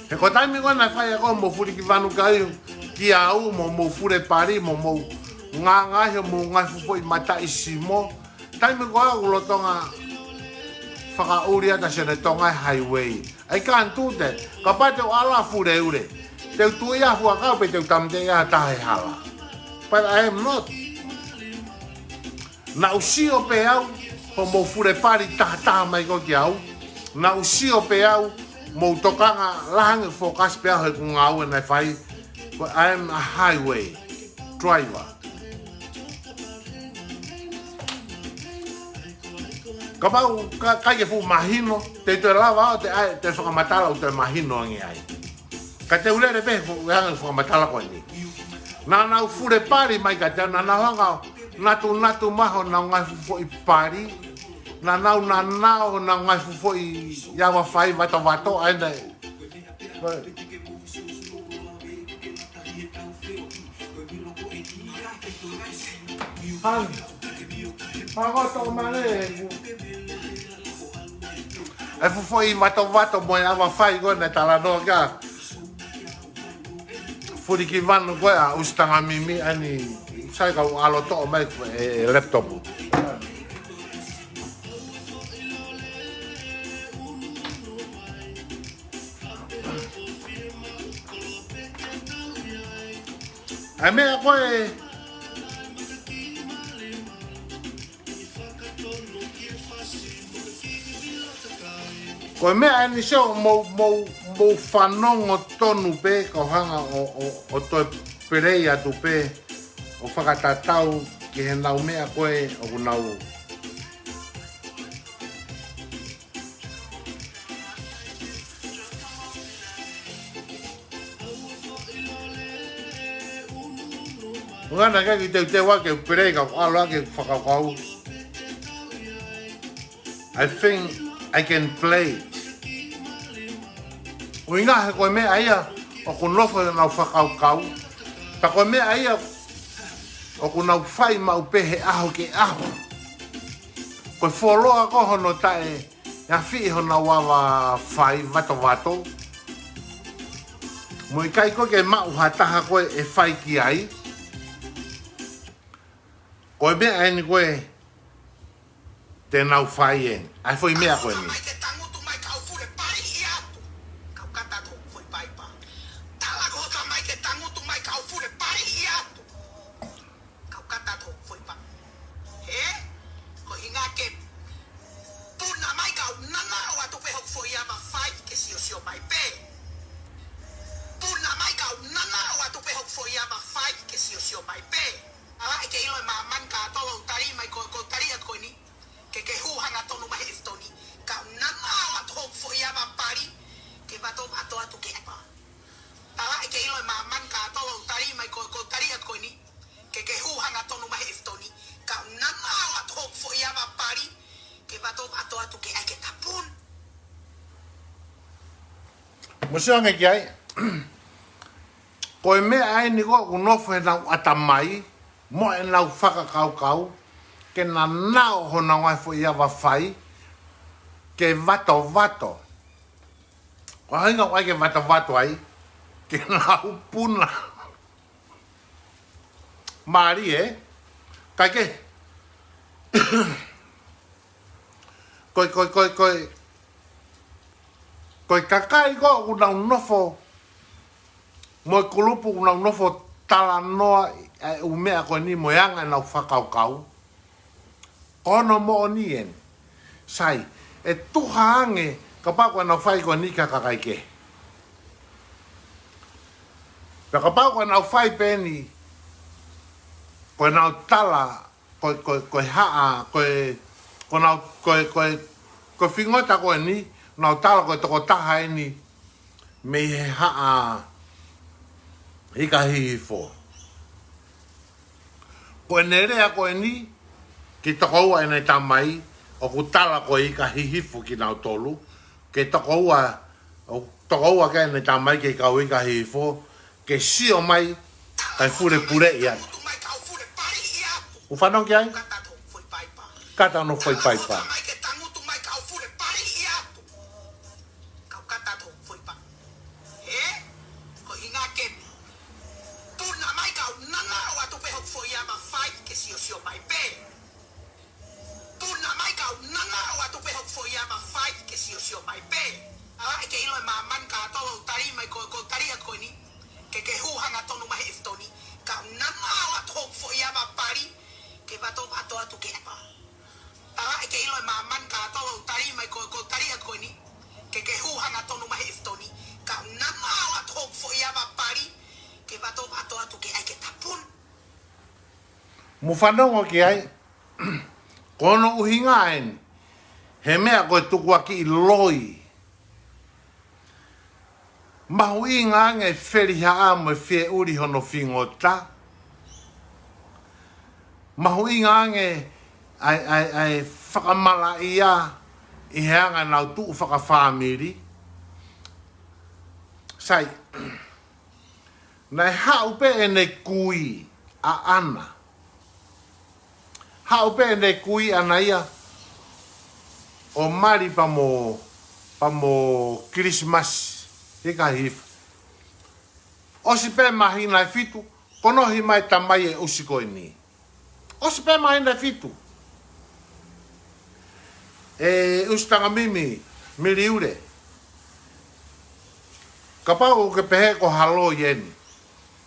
He ko e taimi ko ē naʻe fai ai ko ē hoʻomou fulikivanu kia au, mo hoʻomou fule pali, mo hoʻomou Ngāngāhi hoʻomou ngaahi fuʻu foʻi mataʻi simo. Taimi ko ē ʻoku lolotonga fakaʻuli atu ʻa Sione Tonga e highway. I can't do that. Kapau te u ʻalu ʻo fuleule, te u tuʻu ʻi he fuakava pē te u tāmateʻi ha taha he hala. But I am not. Naʻá ku sio pē au, hoʻomou fule pali tahataha mai ko ē kiate au. Naʻá ku sio pē au, mou tokanga lahi ange focus pē au he ʻoku ou ngāue naʻe fai. But I am a highway driver. Kapau ʻoku ʻikai ke fuʻu mahino, te u toe lava ʻo toe ʻai, toe fakamatala ʻo toe mahino ange ai. Ka te u lele pē he ʻoku ou hanga ʻo fakamatala ko eni. Naʻa nau fule pali mai kiate au, naʻa nau hanga ʻo natunatu mai honau ngaahi fuʻu foʻi pali. Naʻa nau nanao honau ngaahi fuʻu foʻi ava fai vatovato, ʻa ena. Hang. Hang ʻo tō male. E fuʻu foʻi vatovato mo e ava fai ko ē naʻe talanoa kia Fulikivanu ko ē ʻa ʻUsitanga Mimi ʻa eni, sai kau ʻalu ʻo toʻo mai e, e laptop. ʻA e meʻa ko ē, ko e meʻa eni sio, mou, mou, mou fanongo tonu pē, kau hanga ʻo, ʻo, ʻo toe pelei atu pē, ʻo fakatatau ki heʻenau meʻa ko ē ʻoku nau Ngana ke ki teuteu ake u pelei ka ʻalu ake fakakaukau. I think I can play it. ʻUhinga he ko e meʻa ia ʻoku nofo ʻenau fakakaukau. Pea ko e meʻa ia ʻoku nau fai maʻu pē he ʻaho ki he ʻaho. Ko e fuoloa ko hono taʻe ʻafiʻi honau ava fai vatovato. Mo ʻikai ko ē ke maʻu ha taha ko ē ʻe fai ki ai. Ko e meʻa eni ko ē te nau fai eni. ʻA e foʻi meʻa ko eni. Mai ke tangutu mai kau fule paliʻi atu. Kau kata atu hoku foʻi paipa. Tala ko hoka mai ke tangutu mai kau fule paliʻi atu. Kau kata atu hoku foʻi paipa. He? Ko hinga ke puna mai kau nana o atu pē hoku foʻi ava fai ke siosio mai pē. Puna mai kau nana o atu pē hoku foʻi ava fai ke siosio mai pē. ʻAi ke ʻilo ʻe māmani kātoa ʻoku ou tali mai ko, ko u tali atu ko eni. Ke ke hū hangatonu mai he ʻefu toni. Kau nana o atu hoku foʻi ava pali. Ke vato vato atu ke apa. ʻAi ke ʻilo ʻe māmani kātoa ʻoku ou tali mai ko, ko u tali atu ko eni. Ke ke hū hangatonu mai he ʻefu toni. Kau nana o atu hoku foʻi ava pali. Ke vato vato atu ke ʻai ke tapun. Mo sio ange ki ai. Ko e meʻa eni ko ē ʻoku nofo heʻenau ʻatamai, mo ʻenau fakakaukau, ke nana o honau ngaahi foʻi ava fai, ke vatovato. Ko e ʻuhinga ʻoku ʻai ke vatovato ai, ke nau puna. Mālie, ē? Kae kehe. Ko e, ko e, ko e, ko e, ko e kakai ko ē ʻoku nau nofo, mo e kulupu ʻoku nau nofo talanoa ʻa e ʻū meʻa ko eni mo e anga ʻenau fakakaukau. Ko hono moʻoni eni. Sai, ʻe tuha ange kapau ko ʻenau fai ko eni ki ha kakai kehe. Pea kapau ko ʻenau fai pē eni, ko ʻenau tala, ko, ko, ko e haʻa, ko e, ko ʻenau, ko e, ko e, ko e fingota ko eni, nau tala ko e tokotaha eni, mei he haʻa Ika Hihifo. Ko ʻene lea ko eni, ki tokoua ʻene tamai, ʻoku tala ko e Ika Hihifo kinautolu, ke tokoua, ʻo tokoua ke ʻene tamai ke kau Ika Hihifo, ke sio mai, kae fule puleʻi atu. ʻOku fanongo ki ai? Kata hono foʻi paipa. Kau kata atu hoku foʻi paipa. Ē? Ko hinga ke puna mai kau nana o atu pē hoku foʻi ava Siosio mai pē. ʻAi ke ʻilo ʻe māmani kātoa ʻoku tali mai ko, ko e tali atu ko eni. Ke ke hū hangatonu mai he ʻefu toni. Ka nana ala tō foʻi ava pali. Ke vato vato atu ke pa. ʻAi ke ʻilo ʻe māmani kātoa ʻoku tali mai ko, ko tali atu ko eni. Ke ke hū hangatonu mai he ʻefu toni. Ka nana ala tō foʻi ava pali. Ke vato vato atu ke ʻai ke tapun. Mou fanongo ki ai, ko hono ʻuhinga eni, he meʻa ko e tukuakiʻi loi. Mahuʻinga ange felihaʻa mo e fieʻuli hono fingota. Mahuʻinga ange ʻa e, ʻa e, ʻa e fakamalaʻia ʻi he anga ʻenau tuʻu fakafāmili. Sai, naʻe haʻu pē ʻene kui ʻa ʻAna. Haʻu pē ʻene kui ʻAna ia ʻo mali pea mo, pea mo Kilisimasi, hika hifo. ʻOsi pē māhina ʻe fitu, konohi mai tamai e ʻusi ko eni. ʻOsi pē māhina ʻe fitu. ʻE ʻUsi Tangamimi Miliule. Kapau ʻoku ke pehē ko ha loi eni.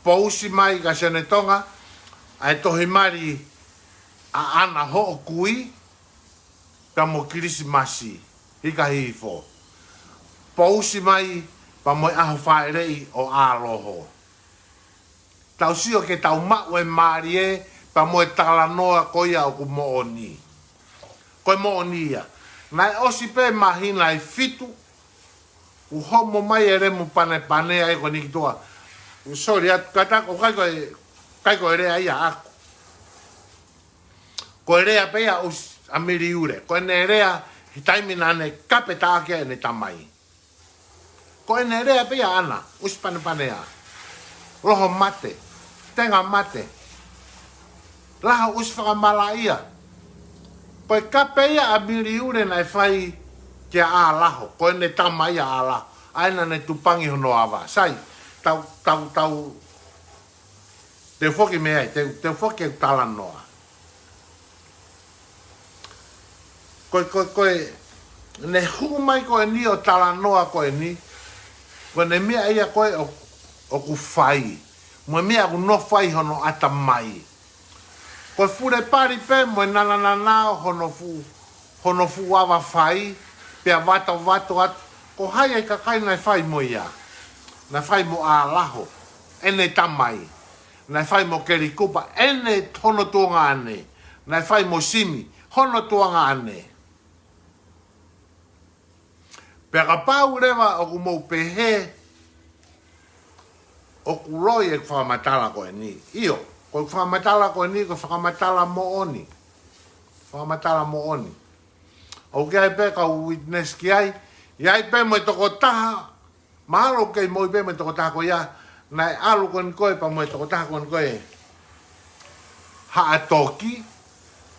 Pousi mai kia Sione Tonga, ʻa e tohi mali ʻa ʻAna hoʻo kui, pea mo Kilisimasi, hika hifo. Pousi mai, pea mo e ʻaho fāʻeleʻi ʻo ʻAloho. Tau sio ke tau maʻu e mālie, pea mo e talanoa ko ia ʻoku moʻoni. Ko e moʻoni ia. Naʻe ʻosi pē māhina ʻe fitu, ʻoku homo mai e lemu panepane ai ko eni ki tuʻa. Sorry, atu kata, ʻoku ʻikai ko e, ʻikai ko e lea ia ʻaʻaku. Ko e lea pē ia ʻa ʻUsi, ʻa Miliule. Ko ʻene lea, he taimi naʻa ne kape taʻaki ʻene tamai. Ko ʻene lea pē ia ʻAna, ʻusi panepanea. Loho mate, tenga mate. Laho ʻusi fakamalaʻia. Ko e kape ia ʻa Miliule naʻe fai kia ʻAlaho. Ko ʻene tamai ʻa ʻAlaho. ʻA ia naʻa ne tupangi hono ava. Sai, tau, tau, tau, te u foki mei ai, te, te u foki e talanoa. Ko e, ko e, ko e, ne hū mai ko eni ʻo talanoa ko eni, ko ʻene meʻa ia ko ē ʻo, ʻoku fai, mo e meʻa ʻoku nofo ai hono ʻatamai. Ko e fule pali pē mo e nananana ʻo hono fuʻu, hono fuʻu ava fai, pea vato vato atu, ko hai e kakai naʻe fai mo ia. Naʻe fai mo ʻAlaho, ʻene tamai. Naʻe fai mo Kelikupa, ʻene hono tuongaʻane. Naʻe fai mo Simi, hono tuongaʻane. Pea kapau leva ʻoku mou pehē, ʻoku loi e fakamatala ko eni. ʻIo, ko e fakamatala ko eni, ko e fakamatala moʻoni. Fakamatala moʻoni. ʻOku ʻi ai pē kau witness ki ai, ʻi ai pē mo e tokotaha, mahalo kei moʻui pē mo e tokotaha ko ia, naʻe ʻalu ko eni ko ē pea mo e tokotaha ko eni ko ē Haʻatoki,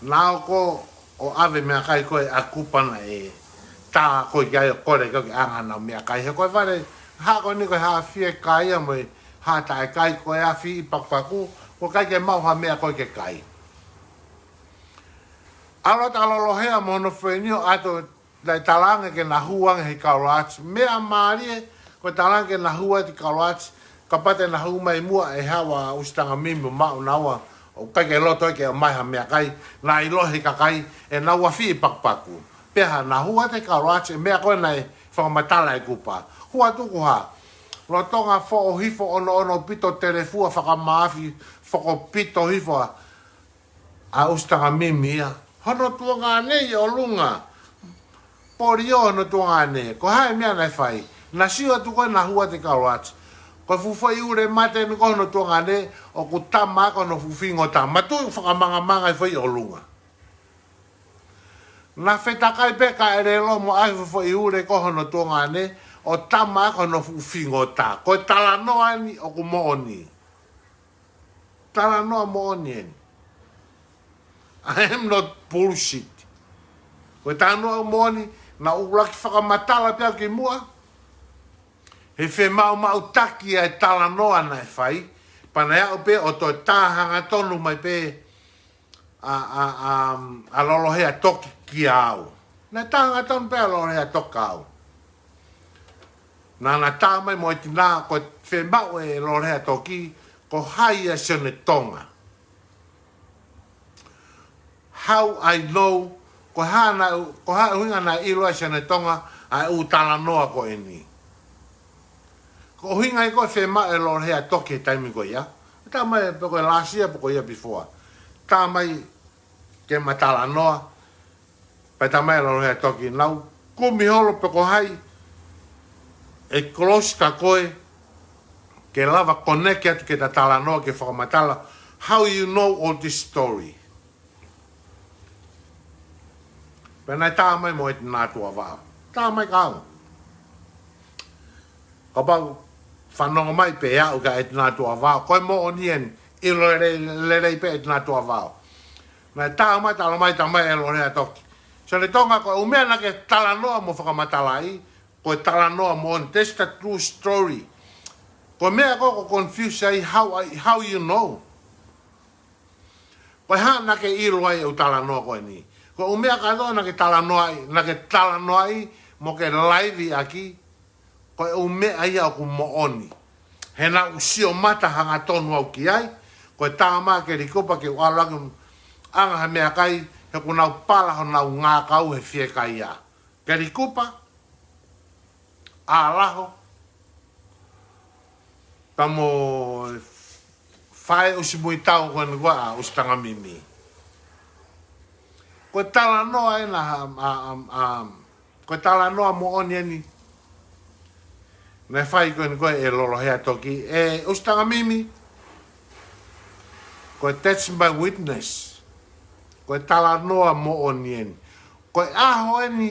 naʻa ko ē ʻo ʻave meʻakai ko ē ʻa Kupa naʻe tā ko ē ki ai ʻo kole ko ē ke ʻange haʻanau meʻakai. He ko e vale, haʻa ko eni ko e haʻa fiekaia mo e haʻa taʻekai ko e afi ʻi pakupaku, ʻoku ʻikai ke maʻu ha meʻa ko ē ke kai. ʻAlu atu ʻa Lolohea mo hono fefine ʻo ʻalu atu, naʻe talaange ke na hū ange he Kalaati. Meʻa mālie, ko e talaange ke na hū atu he Kalaati, kapau te na hū mai muʻa ʻe haʻu ʻa ʻUsi Tangamimi ʻo maʻu naua, ʻoku ʻikai ke loto ke ʻomai ha meʻakai, naʻe ʻilo he kakai, ʻenau afi ʻi pakupaku. Pea na hū atu he Kalaati, e meʻa ko ē naʻe fakamatala ʻe Kupa. Hū atu ko ha, lolotonga foʻohifo ʻonoʻono pito telefua fakamāfi, fokopito hifo ʻa ʻa ʻUsi Tangamimi ia. Hono tuongaʻane ʻi ʻolunga. Polio hono tuongaʻane. Ko e hā e meʻa naʻe fai? Na sio atu ko ē na hū atu he Kalaati. Ko e fuʻu foʻi ule mate eni ko hono tuongaʻane, ʻoku tama ko hono fuʻu fingota. Matu fakamangamanga ʻi foʻi ʻolunga. Na fetakai pē ka ʻelelo mo ʻai fuʻu foʻi ule ko hono tuongaʻane, ʻo tama ko hono fuʻu fingota. Ko e talanoa eni ʻoku moʻoni. Talanoa moʻoni eni. I am not bullshit. Ko e talanoa moʻoni, naʻa ku ʻuluaki fakamatala pē au ki muʻa. He fiemaʻumaʻutaki ʻa e talanoa naʻe fai, pea naʻe aʻu pē ʻo toe tā hangatonu mai pē ʻa, ʻa, ʻa, ʻa Lolohea toki kia au. Naʻe tā hangatonu pē ʻa Lolehetoki kia au. Naʻa na tā mai mo e tinā ko e fiemaʻu ʻe Lolehetoki ko hai ʻa Sione Tonga. How I know, ko e hā naʻe, ko e hā e ʻuhinga naʻe ʻilo ai ʻe Sione Tonga ʻa e ʻū talanoa ko eni. Ko e ʻuhinga ia ko e fiemaʻu ʻe Lolehetoki he taimi ko ia. Tā mai pe ko e last year pe ko e year before. Tā mai ke ma talanoa, pea tā mai ʻe Lolehetoki naʻa ku kumi holo pe ko hai ʻe close kia koe ke lava connect atu ke ta talanoa ke fakamatala how you know all this story. Pea naʻe tā mai mo e tinā tuʻa vao. Tā mai kia au. Kapau fanongo mai pē au kia e tinā tuʻa vao. Ko e moʻoni eni, ʻilo lelei, lelei pē e tinā tuʻa vao. Naʻe tā mai, tala mai, tā mai ʻe Lolehetoki. Sione Tonga, ko e ʻū meʻa naʻa ke talanoa mo fakamatalaʻi, ko e talanoa moʻoni, that's the true story. Ko e meʻa ko ē ʻoku confuse ai, how, I- how you know. Ko e hā naʻa ke ʻilo ai e ʻū talanoa ko eni. Ko e ʻū meʻa kātoa naʻa ke talanoaʻi, naʻa ke talanoaʻi mo ke live ʻaki, ko e ʻū meʻa ia ʻoku moʻoni. He naʻa ku sio mata hangatonu au ki ai, ko e tā mai ʻa Kelly Cooper ke u ʻalu ʻo ʻanga ha meʻakai, he kuo nau pala honau ngākau he fiekaia. Kelly Cooper, ʻAlaho, pea mo e faʻē ʻusi muitau ko eni ko ē ʻa ʻUsitanga Mimi. Ko e talanoa ena, um, um, um, ko e talanoa moʻoni eni naʻe fai ko eni ko ē ʻe Lolehetoki, ʻe ʻUsitanga Mimi. Ko e that's my witness. Ko e talanoa moʻoni eni. Ko e ʻaho eni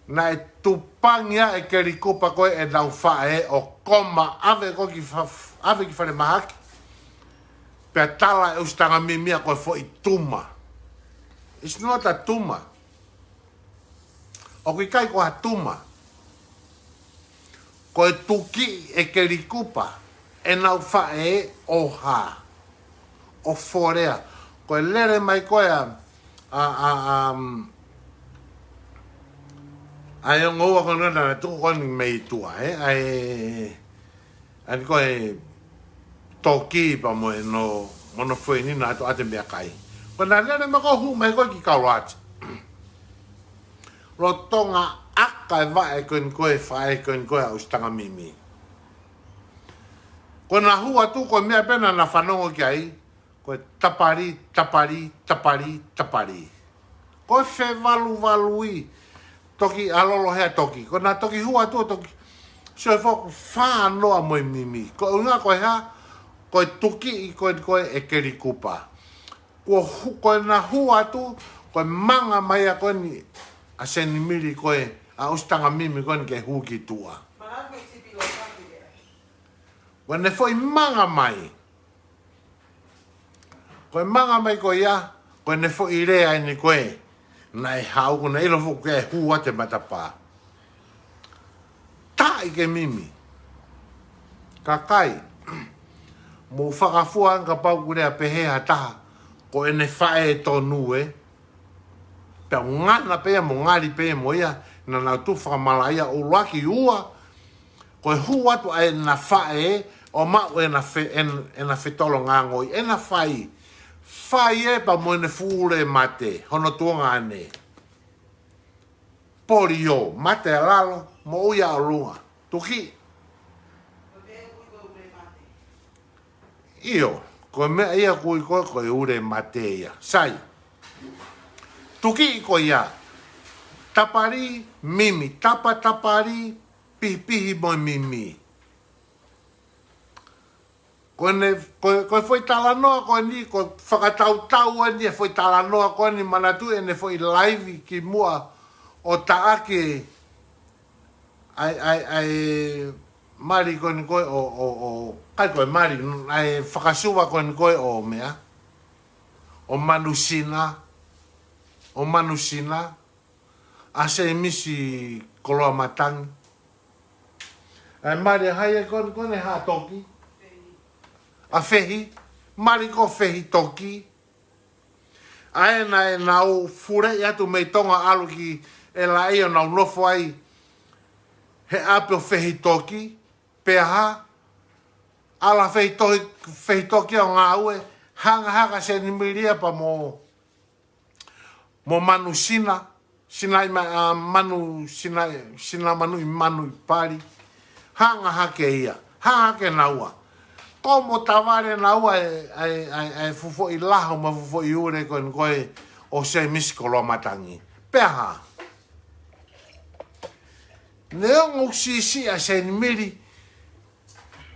naʻe tupangi ai ʻe Kelly Cooper ko ē ʻenau faʻē ʻo koma ʻave ko ē ki fa-, ʻave ki falemahaki. Pea tala ʻe ʻUsitanga Mimi ia ko e foʻi tuma. It's not a tumor. ʻOku ʻikai ko ha tuma. Ko e tukiʻi ʻe Kelly Cooper ʻenau faʻē ʻo hā, ʻo folea. Ko e lele mai ko ē ʻa, ʻa, ʻa, um, ʻa e ongo ua ko ena naʻe tuku ko eni mei tuʻa, ē? ʻA e, ʻa eni ko e Toki pea mo hono, mo hono foʻi nina atu ʻa e meʻakai. Ko ena lele mai ko ē hū mai ko ē ki Kaulati. Lolotonga ʻaka e vaʻe ko eni ko ē, faʻē ko eni ko ē ʻa ʻUsitanga Mimi. Ko ena hū atu ko e meʻa pē naʻa na fanongo ki ai, ko e tapali, tapali, tapali, tapali. Ko e fevaluvaluʻi, toki ʻa Lolehetoki. Ko ena toki hū atu ʻo toki sio foki fānoa mo e Mimi. Ko e ʻuhinga ko e hā, ko e tukiʻi ko eni ko ē ʻe Kelly Cooper. Ko hu-, ko ena hū atu, ko e manga mai ia ko eni ʻa Senimili ko ē, ʻa ʻUsitanga Mimi ko eni ke hū ki tuʻa. Ko ʻene foʻi manga mai. Ko e manga mai ko ia, ko ʻene foʻi lea eni ko ē. Naʻe haʻu ko ena ʻilo foki ke hū atu e matapā. Taʻi ke Mimi. Kakai. Mou fakafua ange kapau ʻoku lea pehē ha taha ko ʻene faʻē tonu ē. Pea ngana pē ia mo ngali pē ia mo ia, naʻa nau tuʻu fakamalaʻia ʻuluaki. Ua, ko e hū atu ʻa ʻena faʻē ʻo maʻu ʻena fe-, ʻen-, ʻena fetolonga ngoi, ʻena fai. Fai ē pea mo ʻene fuʻu ule mate, hono tuongaʻane. Polio, mate ʻa lalo, moʻui ʻa ʻolunga. Tuki. ʻIo, ko e meʻa ia ʻoku ui ko ē ko e ule mate ia. Sai. Tuki ko ia. Tapali, Mimi, tapa tapali, pihipihi mo e Mimi. Ko ʻene, ko, ko e foʻi talanoa ko eni, ko e fakatautau eni e foʻi talanoa ko eni, manatuʻi ʻene foʻi live kimuʻa ʻo taʻaki ʻa e, ʻa e, ʻa e mali ko eni ko ē ʻo, ʻo, ʻo, ʻikai ko e mali, ʻa e fakasuva ko eni ko ē ʻo meʻa, ʻo Manusina, ʻo Manusina, ʻa Semisi Koloamatangi. ʻA e mali ʻa hai ē ko eni, ko eni ʻa Toki. ʻA Fehi, mali ko Fehi Toki. ʻA ē naʻa, ʻenau fuleʻi atu mei Tonga ʻalu ki, ʻe laʻi ʻo nau nofo ai he ʻapi ʻo Fehitoki, pea hā, ʻalu ʻa Fehitoki, Fehitoki ʻo ngāue, hanga hake ʻa Seinimili ia pea mo, mo Manu Sina, Sina ʻi Ma-, ʻa, Manu Sina, Sina Manu ʻi Manu ʻi Pali, hanga hake ia, hanga hake naua. Ko mo tavale naua e, e, e, e fuʻu foʻi laho mo e fuʻu foʻi ule ko eni ko ē ʻo Semisi Koloamatangi. Pea hā? Neongo ʻoku siʻisiʻi ʻa Seinimili,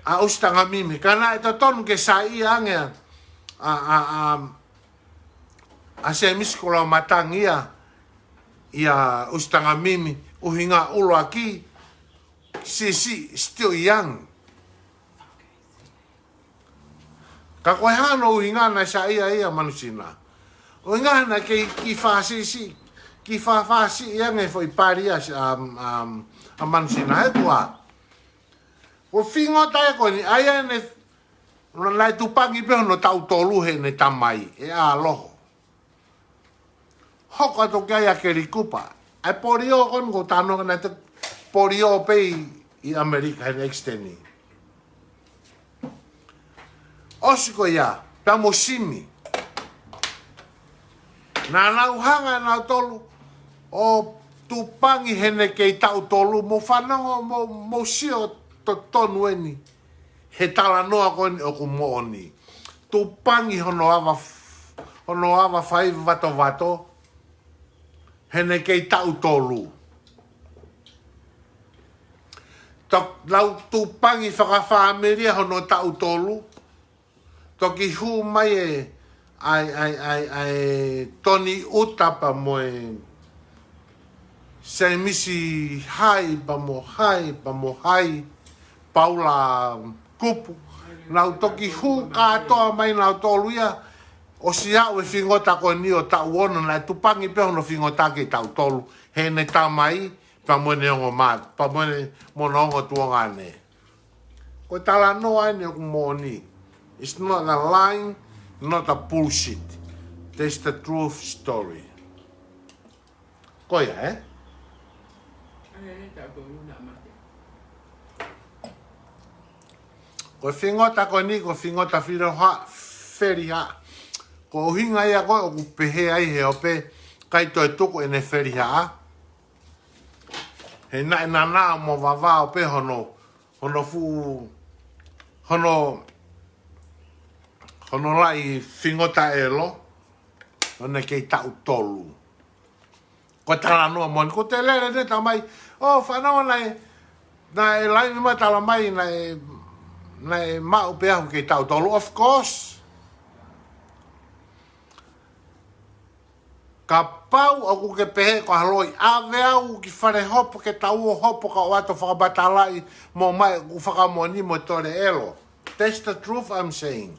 ʻa ʻUsitangimimi, ka naʻe totonu ke saiʻia ange ʻa, ʻa, ʻa, ʻa, ʻa Semisi Koloamatangi ia, ʻia ʻUsitangimimi, ʻuhinga ʻuluaki, siʻisiʻi, still young. Ka ko e hā hono ʻuhinga naʻe saiʻia ai ʻa Manu Sina? ʻUhinga naʻe kei, kei fāsiʻisiʻi, kei fāfāsiʻi ange foʻi pali ʻa, ʻa, ʻa, ʻa Manu Sina, he kuo ʻa. Ko e fingota ia ko eni, ʻa ia ʻene, naʻe tupangi pē hono taʻu tolu heʻene tamai, ʻe ʻAloho. Hoko atu ki ai ʻa Keli Kupa. ʻA e polio ko eni ʻoku ou talanoa ki ai, naʻe toe polio pē ʻi, ʻi ʻAmelika heʻene ʻekisiteni. ʻOsi ko ia, pea mo Simi. Naʻa nau hanga ʻe nautolu ʻo tupangi heʻene kei taʻu tolu, mou fanongo, mou, mou sio totonu eni he talanoa ko eni ʻoku moʻoni. Tupangi hono ava f-, hono ava fai vatovato heʻene kei taʻu tolu. Tok-, nau tupangi fakafāmili ia hono taʻu tolu. Toki hū mai e, ʻa e, ʻa e, ʻa e, ʻa e Toni ʻUta pea mo e Semisi hai, pea mo hai, pea mo hai, Paula Kupu. Nau toki hū kātoa mai nautolu ia, ʻosi aʻu e fingota ko eni ʻo taʻu ono, naʻe tupangi pē hono fingota kei taʻu tolu heʻene tamai, pea mo ʻene ongo mā-, pea mo ʻene, mo hono ongo tuongaʻane. Ko e talanoa eni ʻoku moʻoni. It's not a lying, not a bullshit. That's the truth story. Ko ia, ē? Ko e fingota ko eni, ko e fingota Feliha-, Felihaʻa. Ko e ʻuhinga ia ko ē ʻoku pehē ai he ope, ʻikai toe tuku ʻene Felihaʻa. He naʻe nanao mo vavao pē hono, hono fuʻu, hono, hono laʻi fingota ʻelo, ʻo ne kei taʻu tolu. Ko e talanoa moʻoni, ko e lele ʻene tamai, ʻo fanongo naʻe, naʻe laimi mai talamai naʻe, naʻe maʻu pē au kei taʻu tolu, of course. Kapau ʻoku ke pehē ko ha loi, ʻave au ki fale hopo ke tau ō hopo ka ʻoatu fakamatalaʻi mo mai ʻoku fakamoʻoni mo tole ʻelo. That's the truth I'm saying.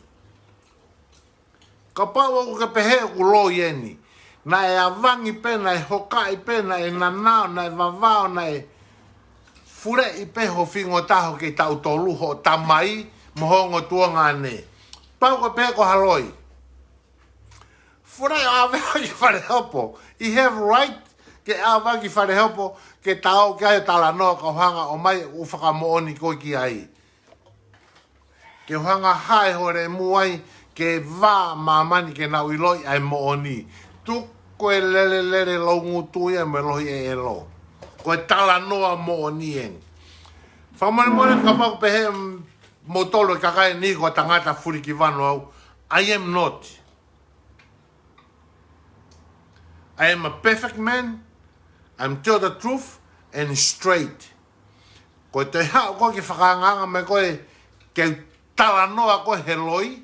Kapau ʻoku ke pehē ʻoku loi eni. Naʻe avangi pē, naʻe hokaʻi pē, naʻe nanao, naʻe vavao, naʻe fuleʻi pē ho fingota hoʻo kei taʻu tolu, hoʻo tamai, mo ho ongo tuongaʻane. Pau ke pehē ko ha loi. Fuleʻi ʻo ʻave ki fale hopo. You have right ke ʻave ki fale hopo, ke tau ki ai talanoa ka hanga ʻo mai ʻo fakamoʻoni koe ki ai. Ke hanga hae ho lemu ai, ke vā māmani ke nau ʻiloʻi ʻa e moʻoni. Tuku e lele lele lau ngutu ia mo e lohi ʻelo. Ko e talanoa moʻoni eni. Fakamolemole kapau pehē, mm, moutolu e kakai ni ko e tangata fulikivanu au. I am not. I am a perfect man. I'm tell the truth and straight. Ko e toe haʻu koe ke fakaangaanga mai koe ke talanoa koe he loi.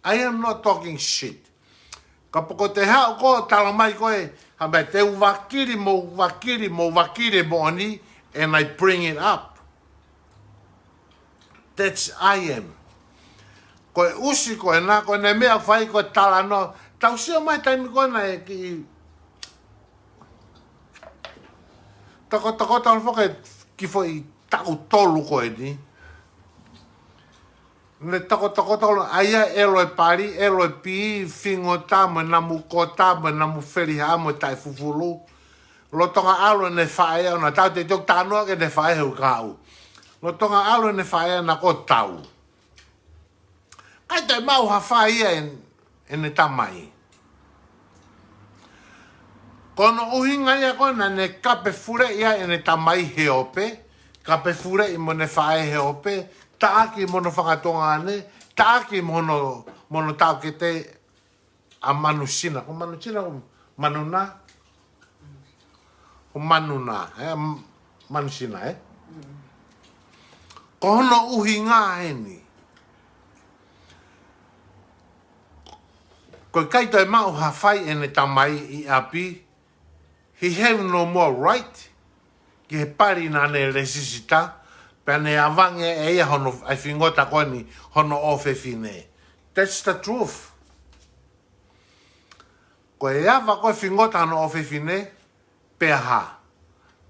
I am not talking shit. Kapau ko e toe haʻu koe talamai koe, ha meʻa te u vakili, mo vakili, mo vakili moʻoni, and I bring it up. That's I am. Ko e ʻusi ko ena, ko ʻene meʻa fai ko e talanoa. Tau sio mai taimi ko ena e ki tokotoko tau foke ki foʻi taʻu tolu ko eni. Ne tokotoko tolu, ʻa ia ʻelo e pali, ʻelo e pī, fingota mo e namu kota, mo e namu feliha, mo e taʻefufulu. Lolotonga ʻalu ʻene faʻē, ʻo na tau te toki talanoa ki heʻene faʻē he ʻuhinga ʻoku. Lolotonga ʻalu ʻene faʻē naʻa ko tau. ʻIkai toe maʻu ha fai ia ʻen-, ʻene tamai. Ko hono ʻuhinga ia ko ē naʻa ne kape fuleʻi ai ʻene tamai he ope, kape fuleʻi mo ʻene faʻē he ope, taʻaki mo hono fanga tuongaʻane, taʻaki mo hono, mo hono taʻokete, ʻa Manusina, ko Manusina, ko Manuna, ko Manuna, ē, M-, Manusina, ē? Ko hono ʻuhinga ʻeni. Ko e ʻikai toe maʻu ha fai ʻene tamai ʻi ʻapi, he have no more right ki he pali naʻa ne lēsisita, pea ne ʻavange ʻe ia hono, ʻa e fingota ko eni hono ʻofefine. That's the truth. Ko e ava ko ē fingota hono ʻofefine, pea hā.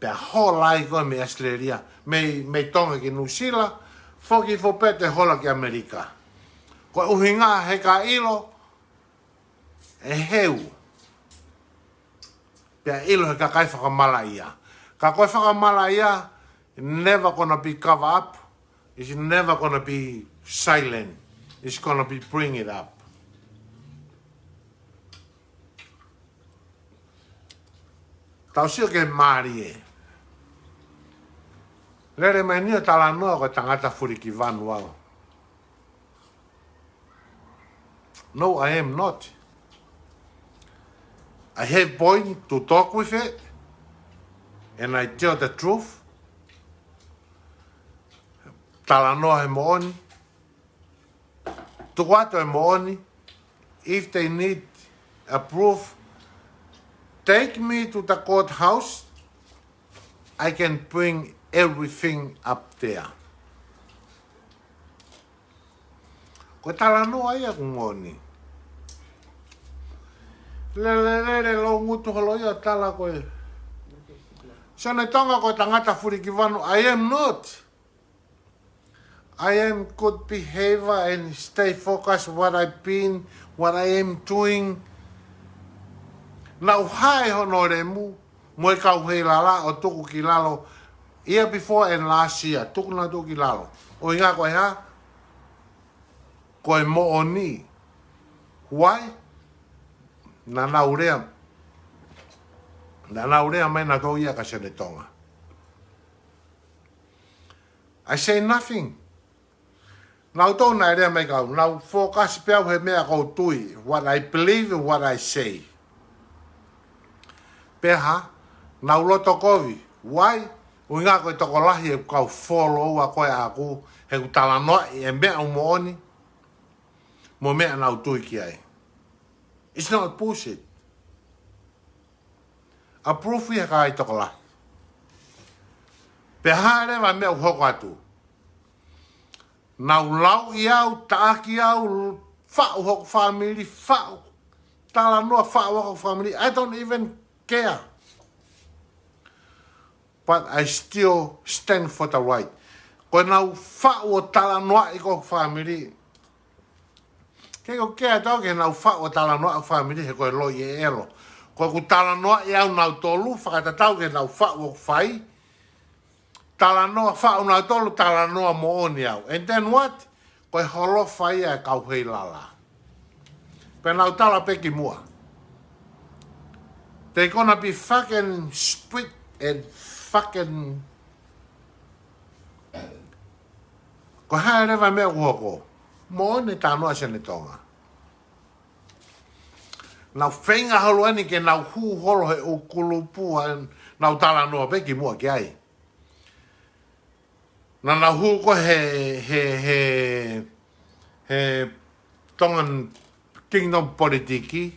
Pea hola ai ko ē mei ʻAositelēlia, mei, mei Tonga ki Nuʻusila, foki foki pē ʻo hola ki ʻAmelika. Ko e ʻuhinga he ka ʻilo, ʻe heu. Pea ʻilo he kakai fakamalaʻia. Ka ko e fakamalaʻia, never gonna be cover up. It's never gonna be silent. It's gonna be bring it up. Tau sio ki he mālie. Lele mai eni ʻo talanoa ko e tangata fulikivanu au. No, I am not. I have point to talk with it, and I tell the truth. Talanoa he moʻoni. Tuku atu e moʻoni. If they need a proof, take me to the courthouse. I can bring everything up there. Ko e talanoa ia ʻoku moʻoni. Lele, lele, loungutu holo ia tala ko ē. Sione Tonga ko e tangata fulikivanu, I am not. I am good behavior and stay focused what I've been, what I am doing. Naʻu hae hono lemu, mo e kau heilala ʻo tuku ki lalo. Year before and last year, tuku naʻa tuku ki lalo. ʻUhinga ko e hā? Ko e moʻoni. Why? Naʻa nau lea. Naʻa nau lea mai naʻa tau ia ka Sione Tonga. I say nothing. Naʻa tau naʻe lea mai kau, naʻa focus pē au he meʻa ʻoku ou tui, what I believe, what I say. Pea hā, naʻa loto kovi, why? ʻUhinga ko e tokolahi ʻeku kau follow ʻa ko ē ʻaʻaku, he ʻoku talanoaʻi e meʻa ʻoku moʻoni, mo e meʻa naʻa tau tui ki ai. It's not bullshit. A proof ia ka ai tokolahi. Pea hā leva meʻa ʻoku hoko atu. Naʻa nau lauʻi au, taʻaki au, faʻu hoku family, faʻu talanoa, faʻu hoku family. I don't even care. But I still stand for the right. Ko ʻenau faʻu ʻo talanoaʻi ko e family. Ke ko ke atau ke nau faʻu ʻo talanoa ʻa family he ko e loi e elo. Ko ʻeku talanoaʻi au nautolu, fakatatau ke nau faʻu ʻo fai. Talanoa faʻu nautolu, talanoa moʻoni au. And then what? Ko e holofa ia e kau heilala. Pea nau tala pē ki muʻa. They gonna be fucking split and fucking Ko e hā leva meʻa ʻoku hoko. Moʻoni talanoa Sione Tonga. Nau feinga holo eni ke nau hū holo he ʻū kulupu ʻa ʻenau talanoa pē ki muʻa ki ai. Naʻa nau hū ko ē he, he, he, he Tongan Kingdom politiki.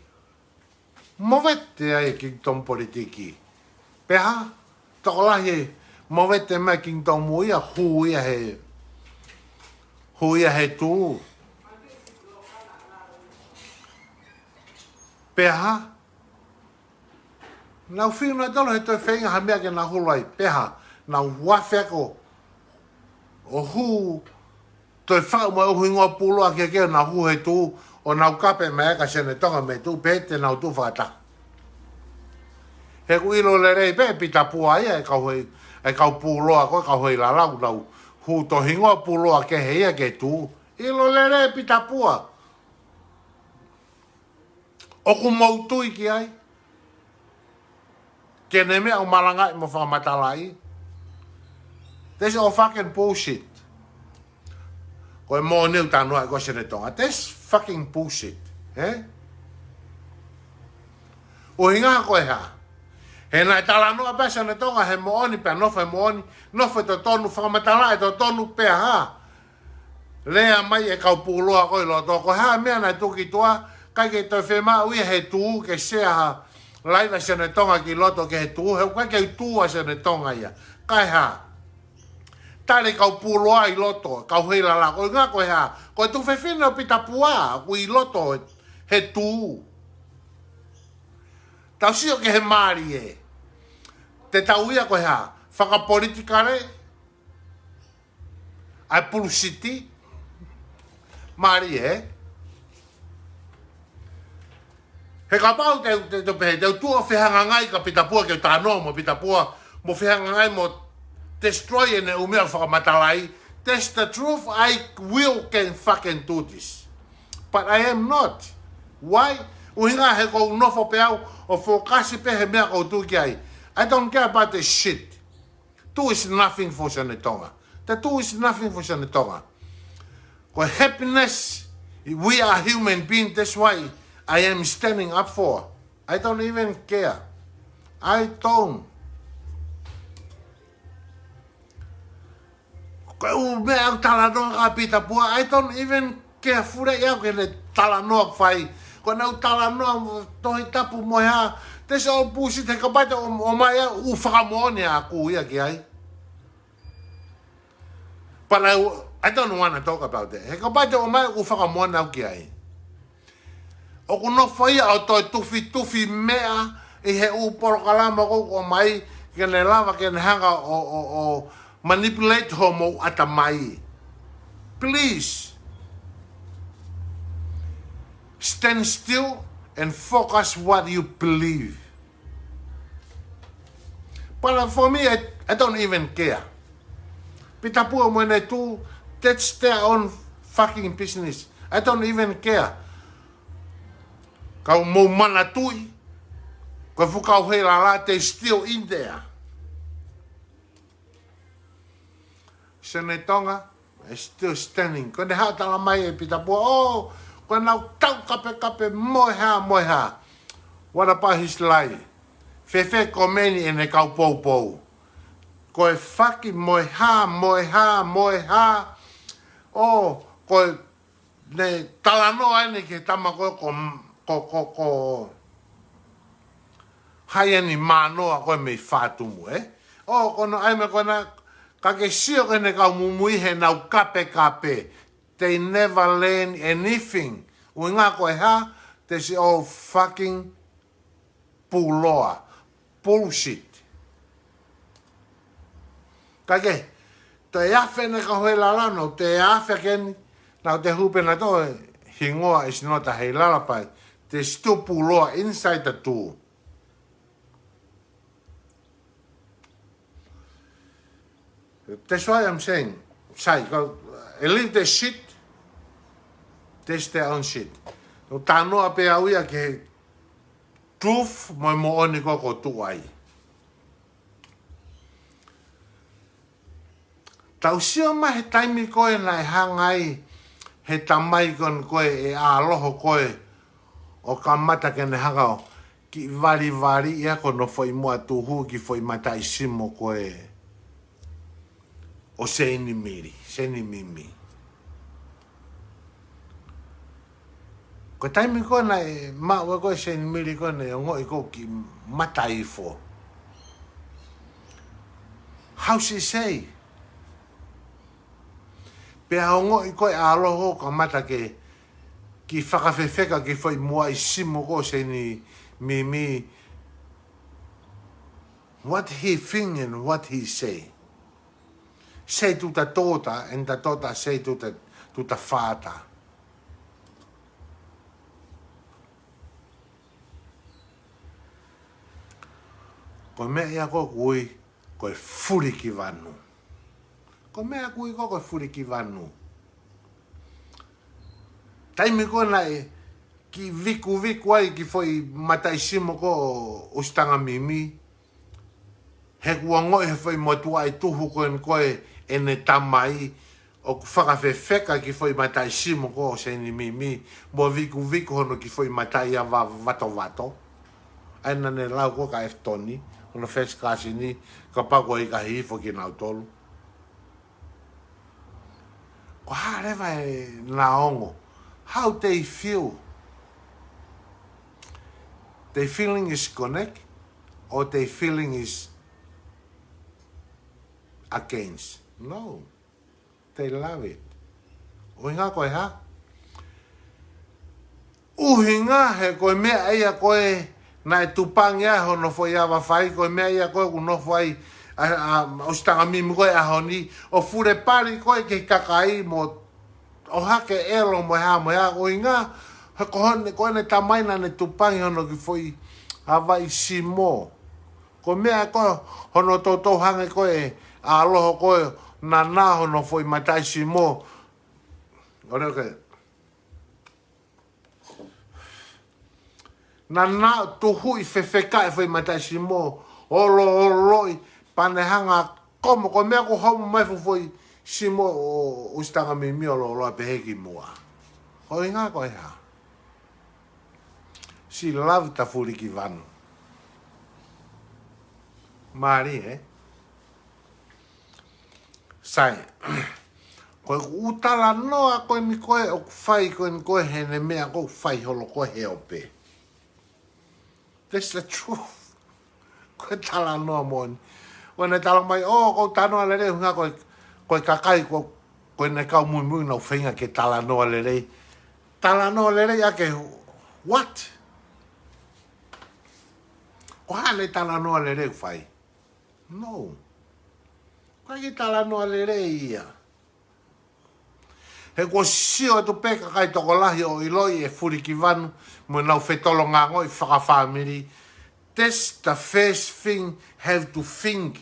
Movete ai e Kingdom politiki. Pea hā, tokolahi e movete mai Kingdom ia, hū ia he, hū ia he tuʻu. Pea hā, nau fiu nautolu he toe feinga ha meʻa ke nau hulu ai. Pea hā, nau huafe ako ʻo hū, toe faʻu mai ʻo hingoa pulu ʻaki ke nau hū he tuʻu, ʻo nau kape mai ka Sione Tonga mei tuʻu, pea te nau tuʻu fakataha. He ʻoku ʻilo lelei pē ʻe Pita Pua ia ʻa e kau hei, ʻa e kau puloa ko ē, kau hei lalau nau hū tohi hingoa puloa kehe ia ke tū. ʻIlo lelei ʻe Pita Pua. ʻOku mou tui ki ai? Ke ne meʻa ʻo malangaʻi mo fakamatalaʻi. That's all fucking bullshit. Ko e moʻoni ʻoku talanoa ko ē Senetong. That's fucking bullshit. He? ʻUhinga ko e hā? He naʻe talanoa pē Senetong he moʻoni pea nofo he moʻoni, nofo he totonu, fakamatalaʻi he totonu pea hā? Lea mai e kau puloa ko ē ʻi loto, ko e hā e meʻa naʻe tuku ki tuʻa, ʻikai ke toe fiemaʻu ia he tū ke sea ha live ʻa Senetong ki loto ki he tū, he ʻoku ʻikai ke tū ʻa Senetong ia. Kae hā? Tali kau puloa ʻi loto, kau hei lalau, ko e ʻuhinga ko e hā? Ko e tuofefine ʻo Pita Pua, ʻoku ʻi loto he tū. Tau sio ki he mālie. Te tau ia ko e hā? Fakapolitikale, ʻa e pulusiti, mālie. He kapau te, te, te pehē, te u tuʻu ʻo fehangahangai kia Pita Pua, ke u talanoa mo Pita Pua, mo fehangahangai mo destroy ʻene ʻū meʻa fakamatalaʻi. That's the truth, I will can fucking do this. But I am not. Why? ʻUhinga he ʻoku ou nofo pē au ʻo fokasi pē he meʻa ʻoku ou tui ki ai. I don't care about this shit. Tū is nothing for Senetong. The tū is nothing for Senetong. Ko e happiness, we are human being, that's why I am standing up for. I don't even care. I don't. Ko e ʻū meʻa ʻoku talanoa kia Pita Pua, I don't even care fully au ki heʻene talanoa ʻoku fai. Ko ʻenau talanoa mo Tohi Tapu mo e hā, that's all bullshit, he kapau te ʻo, ʻomai ʻa e ʻū fakamoʻoni ʻaʻaku ia ki ai. But I, I don't wanna talk about that. He kapau te ʻomai ʻū fakamoʻoni ʻaʻaku ki ai. ʻOku nofo ia ʻo toe tufitufi meʻa ʻi he ʻū polokalama ʻoku ʻomai ke ne lava ke ne hanga ʻo, ʻo, ʻo manipulate homou ʻatamai. Please. Stand still and focus what you believe. But for me, I, I don't even care. Pita Pua mo ʻene tū, that's their own fucking business. I don't even care. Ka mou manatuʻi, ko e fuʻu kau hei lalau, they still in there. Senetong is still standing. Ko ʻene haʻu ʻo talamai ʻe Pita Pua, oh, ko ʻenau tau kapekape mo e hā, mo e hā. What about his life? Fēfē ko eni ʻene kau poupou? Ko e faki mo e hā, mo e hā, mo e hā. Oh, ko e ne talanoa eni ki he tama ko, ko, ko, ko, ko Haiani Manoa ko ē mei Fatumu, ē? ʻO, ko hono ʻai mai ko ena, ka ke sio ki heʻene kau muimui heʻenau kapekape. They never learn anything. ʻUhinga ko e hā, that's all fucking puloa. Bullshit. Ka ke, toe afe ʻene kau hei lalau, nau toe afe ʻaki eni, nau toe hū pē nautolu he hingoa is not a hei lalau pē. There's still puloa inside the tū. That's why I'm saying, sai, kau, eh, leave the shit, that's their own shit. Nau talanoa pē au ia ki he truth mo e moʻoni ko ē ʻoku tuʻu ai. Tau sio mai he taimi ko ē naʻe hanga ai he tamai ko eni ko ē ʻe ʻAloho ko ē ʻo kamata ke ne hanga ʻo kiʻi valivali ia ko hono foʻi moʻa tuhu ki he foʻi mataʻi simo ko ē ʻo Seinimili, Seinimimi. Ko e taimi ko ē naʻe maʻu ai ko ē Seinimili ko ē naʻe ongoʻi ko ē kiʻi mataʻifo. How's he say? Pea ongoʻi ko ē ʻAloho kamata ke kiʻi fakafefeka ki he foʻi moʻa simo ko ē ʻo Seinimimi. What he think and what he say. Sei tuta tota, and the tota sei tuta, tuta fata. Ko e meʻa ia ko ē ʻoku ui ko e fulikivanu. Ko e meʻa ʻoku ui ko ē ko e fulikivanu. Taimi ko ē naʻe kiʻi vikuviku ai ki he foʻi mataʻisimo ko ē ʻo ʻUsitangimimi, he kuo ongoʻi he foʻi motuʻa ʻi tuhu ko eni ko ē ʻene tamai ʻoku fakafefeka ki he foʻi mataʻisimo ko ē ʻo Seinimimi, mo vikuviku hono kiʻi foʻi mataʻi ia va-, vatovato. ʻA ia naʻa ne lau ko ē kia Efitoni, hono first cousin, kapau ko e ʻikai hifo kinautolu. Ko e hā leva ʻena ongo? How they feel? They feeling is connect or they feeling is against? No. They love it. ʻUhinga ko e hā? ʻUhinga he ko e meʻa ia ko ē naʻe tupangi ai hono foʻi ava fai, ko e meʻa ia ko ē ʻoku nofo ai ʻa, ʻa, ʻa ʻUsitangimimi ko ē ʻaho ni, ʻo fulepali ko ē ki he kakai mo ʻohake ʻelo mo e hā mo e hā. ʻUhinga he ko hone, ko ʻene tamai naʻa ne tupangi hono kiʻi foʻi ava ʻi simo. Ko e meʻa ko ē hono toutou hangē ko ē ʻa Loho ko ē naʻa na hono foʻi mataʻisimo. ʻOle ke. Naʻa na tuhuʻi fefeka e foʻi mataʻisimo, olo, oloʻi, pea ne hanga komo, ko e meʻa ko homo mai fuʻu foʻi simo ʻo, ʻo ʻUsitangimimi olo, olo pehē ki muʻa. Ko e ʻuhinga ko e hā? She love the fulikivanu. Mālie, ē? Sai. Ko e ʻū talanoa ko eni ko ē ʻoku fai ko eni ko ē heʻene meʻa ko ē ʻoku fai holo ko ē he ope. That's the truth. Ko e talanoa moʻoni. Ko ʻene talamai, ʻō, ʻoku ou talanoa lelei, ʻuhinga ko e, ko e kakai ko, ko ʻene kau muimui naʻa nau feinga ke talanoa lelei. Talanoa lelei ʻaki e what? Ko e hā ʻene talanoa lelei ʻoku fai? No. Ko e kiʻi talanoa lelei ia. He kuo sio atu pē kakai tokolahi ʻo ʻiloʻi e fulikivanu mo ʻenau fetolongaʻangoʻi fakafāmili. That's the first thing have to think.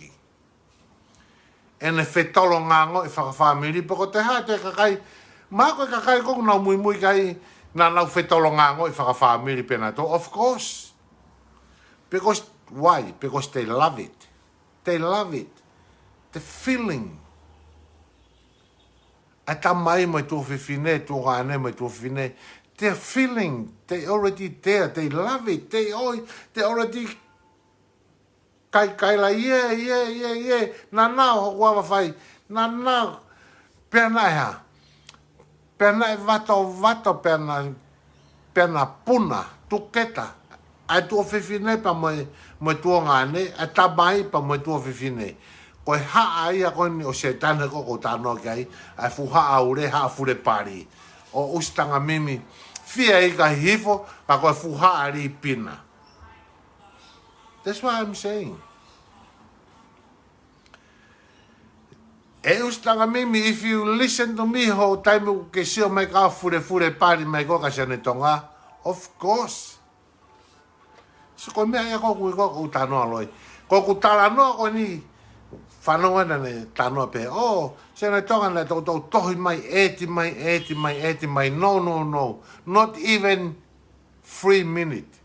ʻEne fetolongaʻangoʻi fakafāmili, pe ko e hā e kakai, mahalo ko e kakai ko ē ʻoku nau muimui ki ai naʻa nau fetolongaʻangoʻi fakafāmili pē nautolu, of course. Because, why? Because they love it. They love it. The feeling. ʻA e tamai mo e tuofefine, tuongaʻane mo e tuofefine. They're feeling. They already there. They love it. They al-, they already kaikaila, ʻie, ʻie, ʻie, ʻie. Naʻa na ʻo hoku ava fai. Naʻa na, pea naʻe hā? Pea naʻe vatovato, pea na, pea na puna, tuketa. ʻA e tuofefine pea mo e, mo e tuongaʻane, ʻa e tamai pea mo e tuofefine. Ko e haʻa ia ko eni ʻo Sētane ko ē ʻoku ou talanoa ki ai, ʻa e fuʻu haʻa ule, haʻa fulepali ʻo ʻUsitangimimi. Fie ʻikai hifo, ka ko e fuʻu haʻa lipina. That's what I'm saying. ʻE ʻUsitangimimi, if you listen to me, he taimi ʻoku ke sio mai ka fulefulepali mai ko ē kia Sione Tonga, of course. So ko e meʻa ia ko ē ʻoku, ko ē ʻoku ou talanoa loi. Ko ʻeku talanoa ko eni, fanongo naʻa ne talanoa pē, ʻō, Sione Tonga naʻe toutou tohi mai, ʻeti mai, ʻeti mai, ʻeti mai. No, no, no. Not even three minute.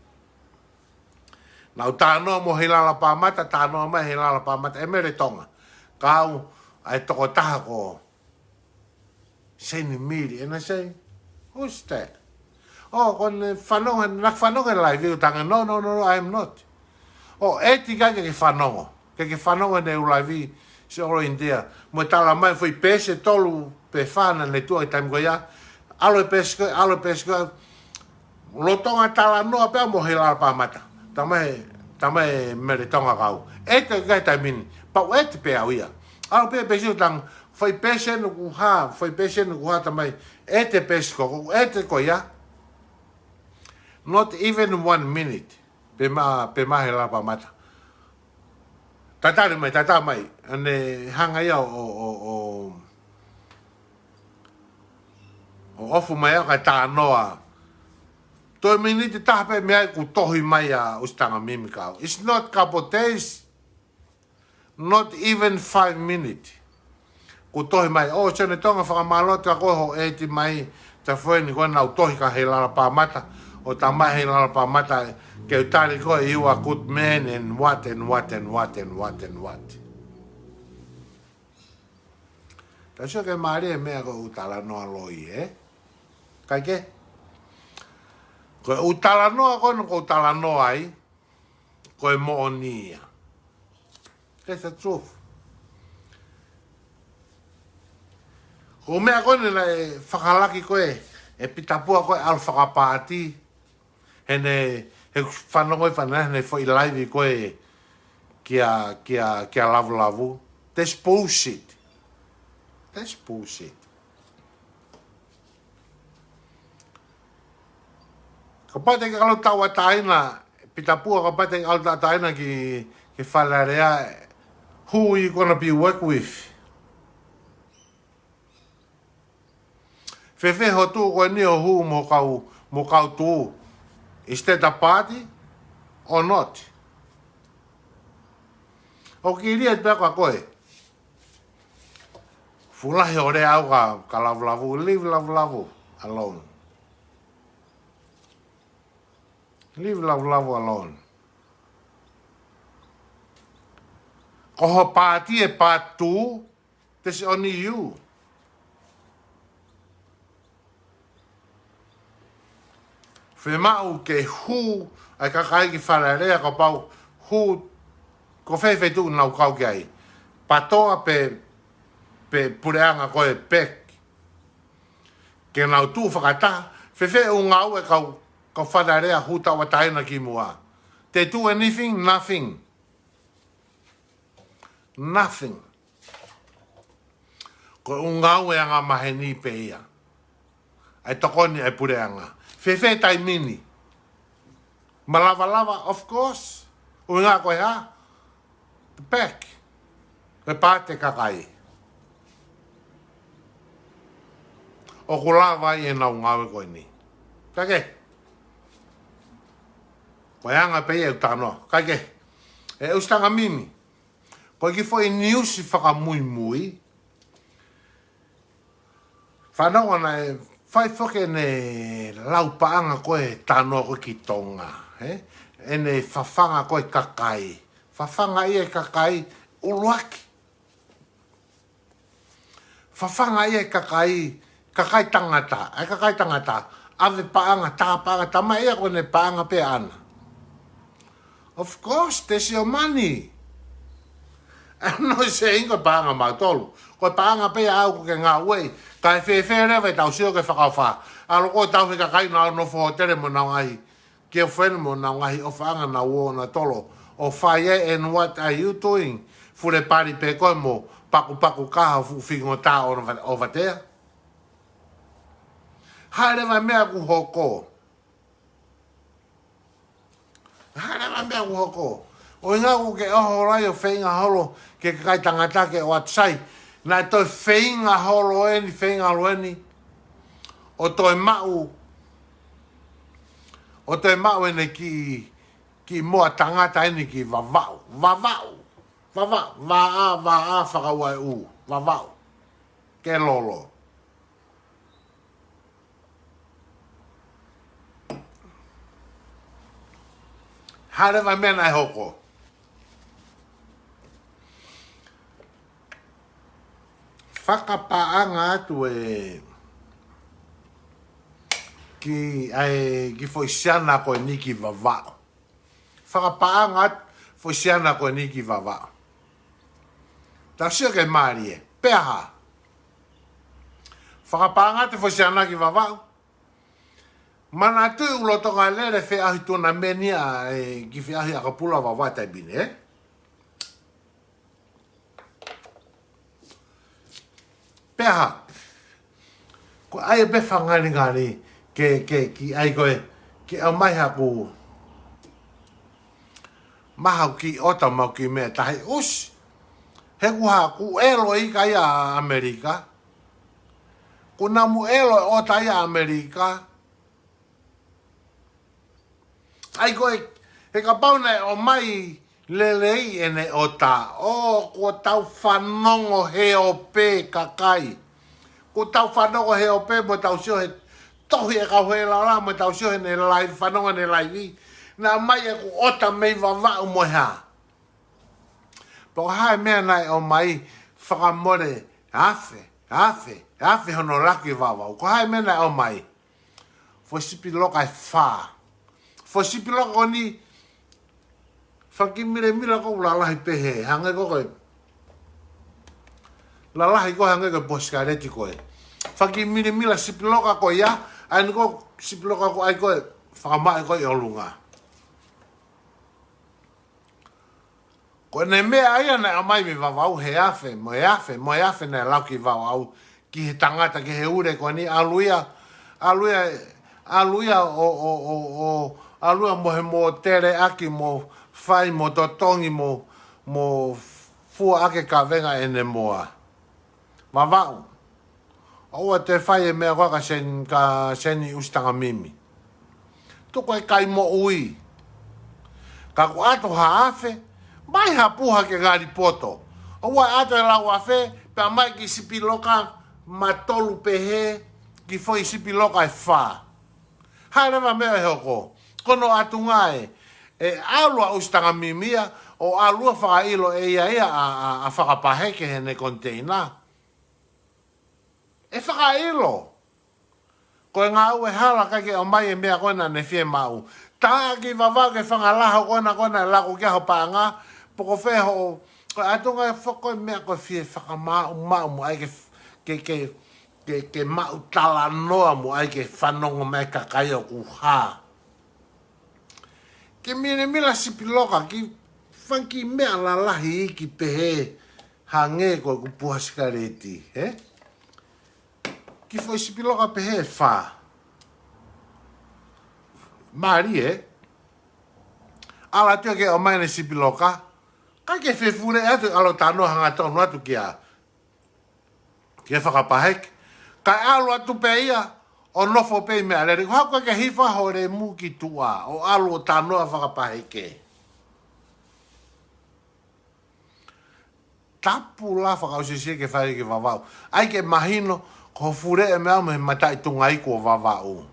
Naʻa ku talanoa mo Heilala Pāmata, talanoa mai Heilala Pāmata, ʻe Mele Tonga. Kau, ʻa e tokotaha ko Seinimili, and I say, "Who's that?" ʻŌ, ko ʻene fanongo, naʻa ku fanongo he live, ʻo talaange, "No, no, no, no, I am not." ʻŌ, ʻeti ka ke ke fanongo. Ke ke fanongo he live, si olo India. Mo talamai foʻi peesi ʻe tolu pe fā naʻa ne tuʻu he taimi ko ia. ʻAlu e peesi ko ē, ʻalu e peesi ko ē. Lolotonga talanoa pē mo Heilala Pāmata. Talamai, talamai Mele Tonga kau. ʻEte ka he taimi ni. Pau ʻete pē au ia. ʻAlu pē peesi ʻo talaange, foʻi peesi ʻeni ʻoku hā, foʻi peesi ʻeni ʻoku hā talamai. ʻEte peesi ko, ʻete ko ia. Not even one minute. Pehē mai, pehē mai Heilala Pāmata. Tatali mai, tatali mai. ʻAne hanga ia ʻo, ʻo, ʻo, ʻo ʻofa mai au kae talanoa. Toe miniti taha pē mei ai kuo tohi mai ʻa ʻUsitangimimi kau. It's not couple days. Not even five minutes. Kuo tohi mai, "Oh, Sione Tonga, fakamālō atu kia koe hoʻo ʻeti mai, ta foeni ko ena ʻoku tohi kia Heilala Pāmata, ʻo ta mai Heilala Pāmata, ke u tali koe, you are good man, and what, and what, and what, and what, and what." Tau sio ke mālie e meʻa ko ʻeku talanoa loi, ē? Kae kehe? Ko ʻeku talanoa ko ena ʻoku ou talanoa ai, ko e moʻoni ia. That's the truth. Ko e meʻa ko ena naʻe fakalaki ko ē ʻe Pita Pua ko ē ʻalu fakapaati, heʻene, he fanongo ʻi fana, heʻene foʻi live ko ē kia, kia, kia Lavulavu. That's bullshit. That's bullshit. Kapau te ke ʻalu tauʻatāina, Pita Pua, kapau te ke ʻalu tauʻatāina ki, ki Fale Alea, who you gonna be work with? Fēfē hoʻo tuʻu ko eni ʻo hū mo e kau, mo e kau tuʻu? Is that a party or not? ʻOku kilia pē ko koe. Fuʻu lahi hoʻo lea ʻau kia, kia Lavulavu, leave Lavulavu alone. Leave Lavulavu alone. Ko ho paati ʻe part two, that's only you. Fiemaʻu ke hū ʻa e kakai ki Fale Alea, kapau hū, ko fē feituʻu ʻoku nau kau ki ai? PATOA pe, pe puleʻanga ko ē PAC. Ke nau tuʻu fakataha, fēfē ʻū ngāue ʻa e kau, kau Fale Alea hū tauʻatāina ki muʻa? They do anything? Nothing. Nothing. Ko e ʻū ngāue angamaheni pē ia ʻa e tokoni ʻa e puleʻanga. Fēfē taimi ni? Malava lava, of course. ʻUhinga ko e hā? PAC. Ko e paati ʻa e kakai. ʻOku lava ai ʻenau ngāue ko eni. Kae kehe? Ko e anga pē ia ʻeku talanoa. Kae kehe? ʻE ʻusi tanga mimi. Ko e kiʻi foʻi niusi fakamuimui. Fanongo naʻe fai foki ʻene lau paʻanga ko ē talanoa ko ē ki Tonga, ē? ʻEne fafanga ko ē kakai. Fafanga ia e kakai ʻuluaki. Fafanga ia e kakai, kakai tangata, ʻa e kakai tangata, ʻave paʻanga, tā paʻanga, tā mai ia ko ʻene paʻanga pē ʻaʻana. Of course, that's your money. I'm not saying ko e paʻanga mautolu. Ko e paʻanga pē ʻaʻau ʻoku ke ngāueʻi. Kae fēfē leva ʻetau sio ki he fakaʻofa? ʻAlu ʻo tauhi e kakai naʻa nau nofo hōtele mo ʻenau ngaahi kiʻi foʻi mo ʻenau ngaahi ʻofaʻanga naʻa nau ō nautolu ʻo fai ai, and what are you doing? Fule pali pē koe mo pakupaku kaha fuʻu fingotā ʻo na va-, ʻo vatea. Hā leva e meʻa ʻoku hoko? Hā leva e meʻa ʻoku hoko? ʻUhinga ʻoku ke ʻoho holo ai ʻo feinga holo ki he kakai tangata ke ʻoatu sai. Naʻe toe feinga holo eni, feinga holo eni ʻo toe maʻu, ʻo toe maʻu ʻene kiʻi, kiʻi moa tangata eni ki Vavaʻu. Vavaʻu. Vavaʻu. Vā ʻā, vā ʻā, fakaua e ʻū. Vavaʻu. Ke lolo. Hā leva e meʻa naʻe hoko? Fakapaʻanga atu e kiʻi, ʻa e kiʻi foʻi siana ko eni ki Vavaʻu. Fakapaʻanga atu foʻi siana ko eni ki Vavaʻu. Tau sio ke mālie. Pea hā? Fakapaʻanga atu foʻi siana ki Vavaʻu. Manatuʻi ʻoku lolotonga lele e feʻauhi tunameni ʻa e kiʻi feʻauhi ʻakapulu ʻa Vavaʻu taimi ni, ē? Pea hā? Ko e ʻai pē fakangalingali ke, ke, kiʻi ʻai ko ē, ke ʻomai haku, mai haku kiʻi ʻota mo haku kiʻi meʻa tahi ʻusi. He kuo hā, kuo ʻelo ʻe he kakai ʻa ʻAmelika. Kuo nau ʻelo e ʻota ia ʻa ʻAmelika. ʻAi ko ē, he kapau naʻe ʻomai Lelei ʻene ʻota, ʻo kuo tau fanongo he ope kakai. Kuo tau fanongo he ope mo tau sio he tohi ʻa e kau Hēlala mo tau sio heʻene laivi, fanongo heʻene laivi. Naʻe ʻomai ʻeku ʻota mei Vavaʻu mo e hā. Pea ko e hā e meʻa naʻe ʻomai fakamole afe, afe, afe hono laku ʻi Vavaʻu. Ko e hā e meʻa naʻe ʻomai. Foʻi sipi loka ʻe fā. Foʻi sipi loka ko eni, fanga kiʻi milemila ko ē lalahi pehē, hangē ko ē ko e. Lalahi ko ē hangē ko e puha sikaleti ko ē. Fanga kiʻi milemila sipi loka ko ia, ʻa eni ko e sipi loka ko ē ʻai ko ē, fakamaʻi ko ē ʻi ʻolunga. Ko ʻene meʻa ia naʻe ʻomai mei Vavaʻu he afe, mo e afe, mo e afe naʻe laku ʻi Vavaʻu ki he tangata, ki he ʻū lea ko eni, ʻalu ia, ʻalu ia, ʻalu ia ʻo, ʻo, ʻo, ʻo, ʻalu ia mo e mōtele ʻaki mo fai mo totongi mo, mo fua ʻaki e kavenga ʻene moa. Vavaʻu. ʻOua te fai e meʻa ko ē ka Sen-, ka Seni ʻUsitangimimi. Tuku e kai moʻui. Ka kuo ʻoatu ha afe, mai ha puha ke ngali poto. ʻOua ʻe ʻoatu e lau afe, pea mai ki sipi loka matolu pehē, ki foʻi sipi loka ʻe fā. Hā leva meʻa ʻe hoko. Ko hono ʻuhinga ē, ʻe ʻalu ʻa ʻUsitangimimi ia, ʻo ʻalu ʻo fakaʻilo ʻe ia ia ʻa, ʻa, ʻa Fakapaheke heʻene koniteina. ʻE fakaʻilo. Ko e ngāue hala ʻikai ke ʻomai e meʻa ko ē naʻa ne fiemaʻu. Taʻaki Vavaʻu ki he fanga laho ko ena ko ena ʻe laku ki ai ho paʻanga, pe ko fē hoʻo, ko e ʻuhinga ē foki ko e meʻa ko e fie fakamaʻumaʻu mo ʻai ke, ke, ke, ke, ke maʻu talanoa mo ʻai ke fanongo mai kakai ʻoku hā. Ke milemila sipi loka ki fanga kiʻi meʻa lalahi iiki pehē hangē ko ʻeku puha sikaleti, hē? Ki foʻi sipi loka pehē ʻe fā. Mālie, ē? ʻAlu atu ia ke ʻomai ʻene sipi loka. ʻIkai ke fefuleʻi atu, ʻalu ʻo talanoa hangatonu atu kia kia Fakapaheke. Kae ʻalu atu pē ia, ʻo nofo pē ʻi Meʻalele. Ko e hā, ʻoku ʻikai ke hifo ho lemu ki tuʻa, ʻo ʻalu ʻo talanoa Fakapaheke. Tapu lahi fakaʻosiʻosi ke fai ki Vavaʻu. ʻAi ke mahino, ko e fuleʻi meʻa mei he mataʻi tunga iku ʻo Vavaʻu.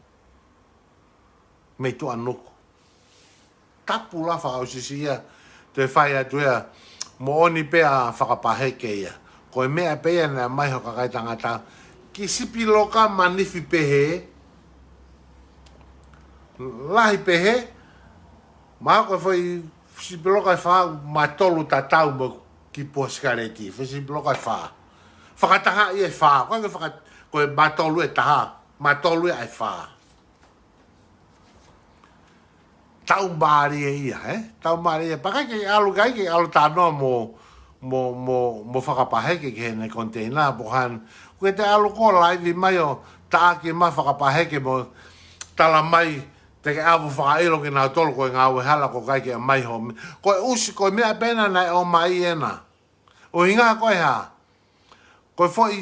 Mei tuʻa nuku. Tapu lahi fakaʻosiʻosi ia, toe fai atu ia, moʻoni pē ʻa Fakapaheke ia. Ko e meʻa pē ia naʻe ʻomai ho kakai tangata, ki sipi loka manifi pehē, lahi pehē, mahalo ko e foʻi sipi loka ʻe fā, matolu tatau mo e kiʻi puha sikaleti, foʻi sipi loka ʻe fā. Fakataha ia ʻe fā, ko e faka-, ko e matolu ʻe taha, matolu ia ʻe fā. Tau mālie ia, ē? Tau mālie ia. Pea ʻikai ke ʻalu, ʻikai ke ʻalu talanoa mo, mo, mo, mo Fakapaheke ki heʻene koniteina, pe ko e hā. Ko ʻete ʻalu ko ē ʻo laivi mai ʻo taʻaki mai Fakapaheke mo tala mai te ke ʻave ʻo fakaʻilo kinautolu ko e ngāue hala ʻoku ʻikai ke ʻomai ho me-, ko e ʻusi, ko e meʻa pē ena naʻe ʻomai ena. ʻUhinga ko e hā? Ko e foʻi,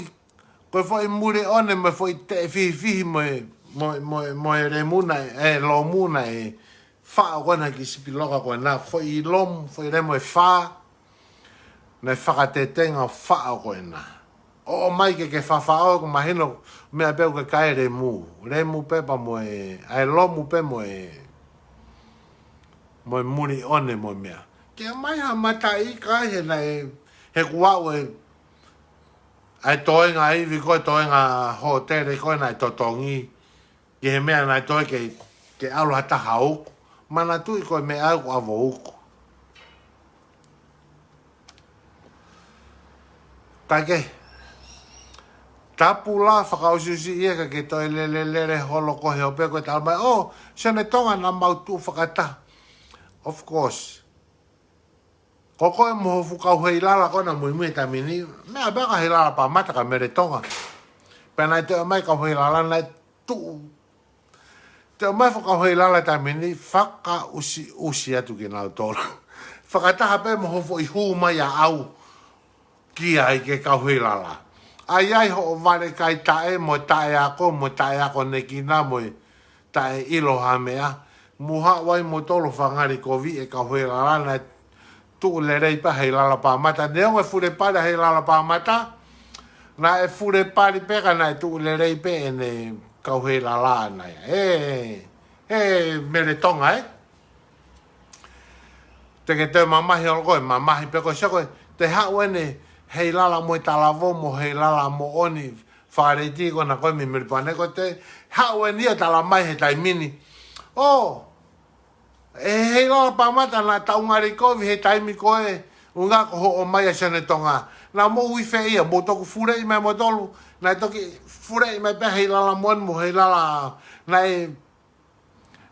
ko e foʻi muliʻone mo e foʻi teʻe fihifihi mo e, mo e, mo e, mo e lemu naʻe, ʻe lomu naʻe faʻo ko ena ki sipi loka ko ena, foʻi lomu, foʻi lemu ʻe fā, naʻe fakatetenga ʻo faʻo ko ena. ʻO ʻomai ke ke fafaʻo, ʻoku mahino, meʻa pē ʻoku ke kai lemu. Lemu pē pea mo e, ʻa e lomu pē mo e, mo e muliʻone mo e meʻa. Ke ʻomai ha mataʻi kai he naʻe, he kuo aʻu e, ʻa e toenga ivi ko e toenga hōtele ko ē naʻe totongi. Ki he meʻa naʻe toe ke, ke ʻalu ha taha ʻo uku. Manatuʻi ko e meʻa ʻoku ʻave ʻo uku. Kae kehe. Tapu lahi fakaʻosiʻosi ia ka ke toe lele lele holo ko e hē ʻo pehē ko e tala mai. ʻŌ, Sione Tonga naʻa mau tuʻu fakataha. Of course. Ko koe mo hoʻo fuʻu kau Heilala ko ena muimui he taimi ni. Meʻa pē kau Heilala Pāmata ka Mele Tonga. Pea naʻe toe ʻomai kau Heilala naʻe tuʻu. Toe ʻomai fuʻu kau Heilala taimi ni fakaʻusiʻusi atu kinautolu. Fakataha pē mo hoʻo foʻi hū mai ʻaʻau ki ai ke kau Heilala. ʻAi ai hoʻo vale kai taʻe mo taʻe ako, mo taʻe akonekina, mo taʻe ʻilo ha meʻa. Mou haʻu ai moutolu fāngali kovi ʻe kau Heilala naʻe tuʻu lelei pē Heilala Pāmata. Neongo e fule pali ʻa Heilala Pāmata, naʻe fule pali pē ka naʻe tuʻu lelei pē ʻene kau Heilala ʻana ia. ʻE, ʻe Mele Tonga, ē? Te ke toe mamahi holo koe, mamahi pē koe, sio koe, te haʻu eni Heilala mo e talavou mo Heilala Moʻoni, Fāleti ko ena ko ē mei Melipoane ko ē te haʻu eni ia talamai he taimi ni. ʻO, ʻe Heilala Pāmata naʻa tau ngali kovi he taimi ko ē, ʻuhinga ko hoʻo ʻomai ʻa Sione Tonga. Naʻa mou ʻi fē ia, mou toki fuleʻi mai moutolu, naʻe toki fuleʻi mai pē Heilala Moʻoni mo Heilala, naʻe,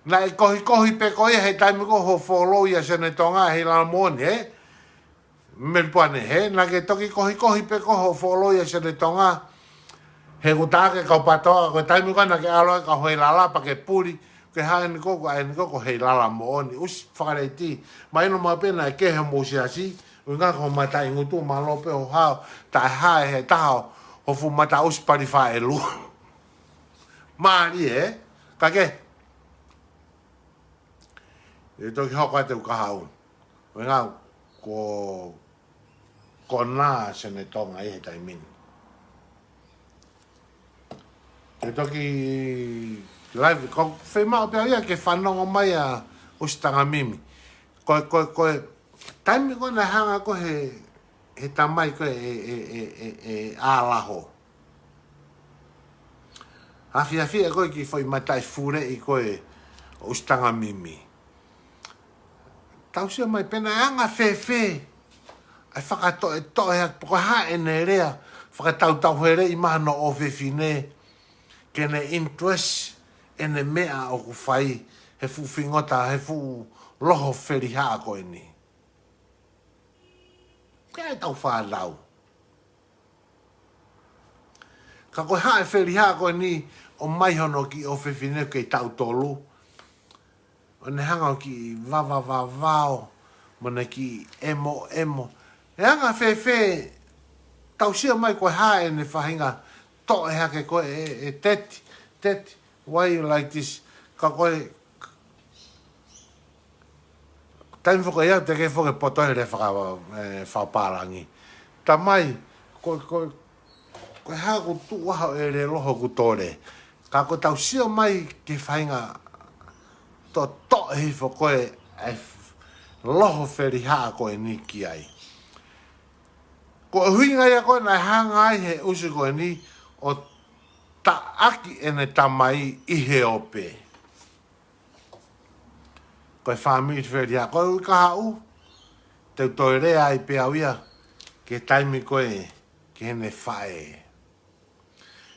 naʻe kohikohi pē ko ia he taimi ko ē hoʻo follow ʻia Sione Tonga Heilala Moʻoni, ē? Melipoane, hē, naʻa ke toki kohikohi pē ko ē hoʻo follow ʻia Sione Tonga. He ko e taha ke kau PTOA, ko e taimi ko ē naʻa ke ʻalu ai kau Heilala pea ke puli, ke hā eni ko ē, ko eni ko ē ko Heilala Moʻoni, ʻusi Fāleti. Mahino maʻu pē naʻe kehe homou siasi, ʻuhinga ko hoʻo mataʻi ngutu, mālō pē hoʻo hao, taʻe hā ʻe he taha hoʻo fuʻu mataʻusi pali faʻelu. Mālie, ē? Ka ke, ʻe toki hoko atu ʻeku kahaʻu. ʻUhinga ko, ko ena Sione Tonga ʻi he taimi ni. ʻE toki live, ko e fiemaʻu pē ia ke fanongo mai ʻa ʻUsi Tangamimi. Ko, ko, ko e taimi ko ē naʻe hanga ko ē he, he tamai ko ē ʻe, ʻe, ʻe, ʻe, ʻe ʻAlaho. Afiafi ʻa ko ē ki he foʻi mataʻi fuleʻi ko ē ʻo ʻUsi Tangamimi. Tau sio mai pe naʻe anga fēfē ʻa e fakatoʻetoʻe ʻa e poko ha ʻene lea, fakatautauheleʻi mai hano ʻofefine, ke ne interest ʻene meʻa ʻoku fai he fuʻu fingota, he fuʻu loho felihaʻa ko eni. Ke ai tau fānau. Ka ko e hā e felihaʻa ko eni ʻomai hono kiʻi ʻofefine kei taʻu tolu. ʻO ne hanga ʻo kiʻi vavavavao, mo ne kiʻi ʻemoʻemo. ʻE anga fēfē, tau sio mai ko e hā ʻene faʻahinga toʻo hake ko ē, ʻe, ʻe Teti, Teti, why you like this? Ka ko e, taimi foki ia, te ke foki poto he lea faka-, ʻe, fakapālangi. Tamai, ko, ko, ko e hā ʻoku tuʻu ai hoʻo ʻelelo hoku tole. Ka ko ʻetau sio mai ki he faʻahinga toʻotoʻo hifo ko ē ʻa e f-, loho felihaʻa ko eni ki ai. Ko e ʻuhinga ia ko ē naʻe hanga ai he ʻusi ko eni ʻo taʻaki ʻene tamai ʻi he ope. Ko e fāmili felihaʻa, ko e ʻuhi kahaʻu, te u toe lea ai pē au ia, ki he taimi ko ē, ki heʻene faʻē.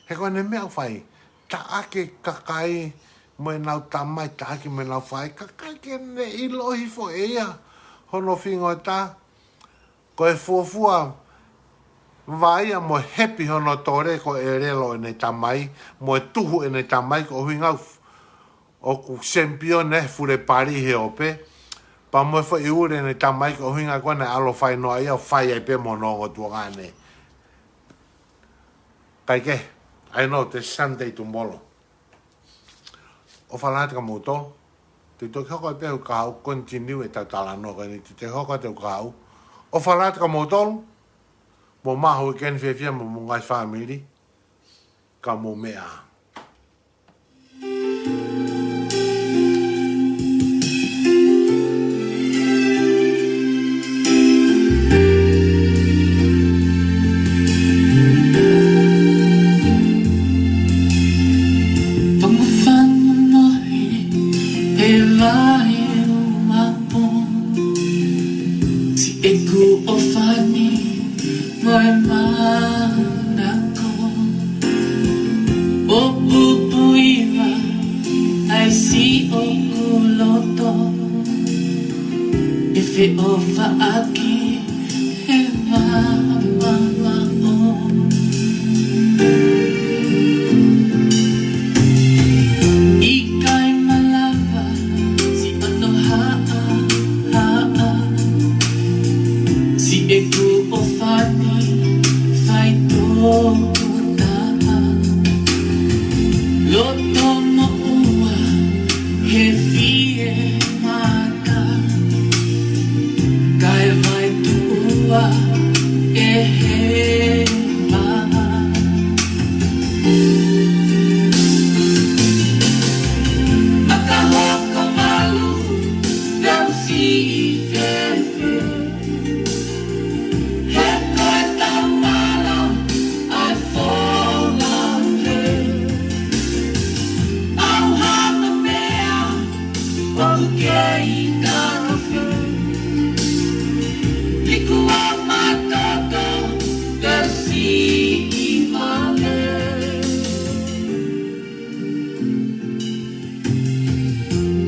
He ko ʻene meʻa ʻoku fai, taʻaki e kakai mo ʻenau tamai, taʻaki mo ʻenau faʻē, kakai ke ne ʻilo hifo ʻe ia hono fingota, ko e fuofua vaʻa ia mo e hepi hono tole ko e ʻelelo ʻene tamai, mo e tuhu ʻene tamai, ko e ʻuhinga ʻoku champion ʻene fule pali he ope, pea mo e foʻi ule ʻene tamai, ko e ʻuhinga ko ē naʻe ʻalu ʻo fai noa ia ʻo fai ai pē mo hono ongo tuongaʻane. Kae kehe, I know there's Sunday tomorrow. ʻOfa lahi atu kia moutolu. Te u toki hoko ai pē ʻeku kahaʻu, continue ʻetau talanoa ko eni, te u toki hoko atu ʻeku kahaʻu. ʻOfa lahi atu kia moutolu. Mou maʻu ha weekend fiefia mo homou ngaahi fāmili. Ka mou meʻa ā. Fangufangu mohe he vahe uapo. Siʻeku ʻofa ni mo e manako. ʻO pupuiva ai siʻoku loto. ʻE feʻofaʻaki he mamaʻo. ʻIkai malava siʻono haʻahaʻa. Siʻeku ʻofa ni faitotonu taha. Loto moʻua he fiemātaʻu. Kae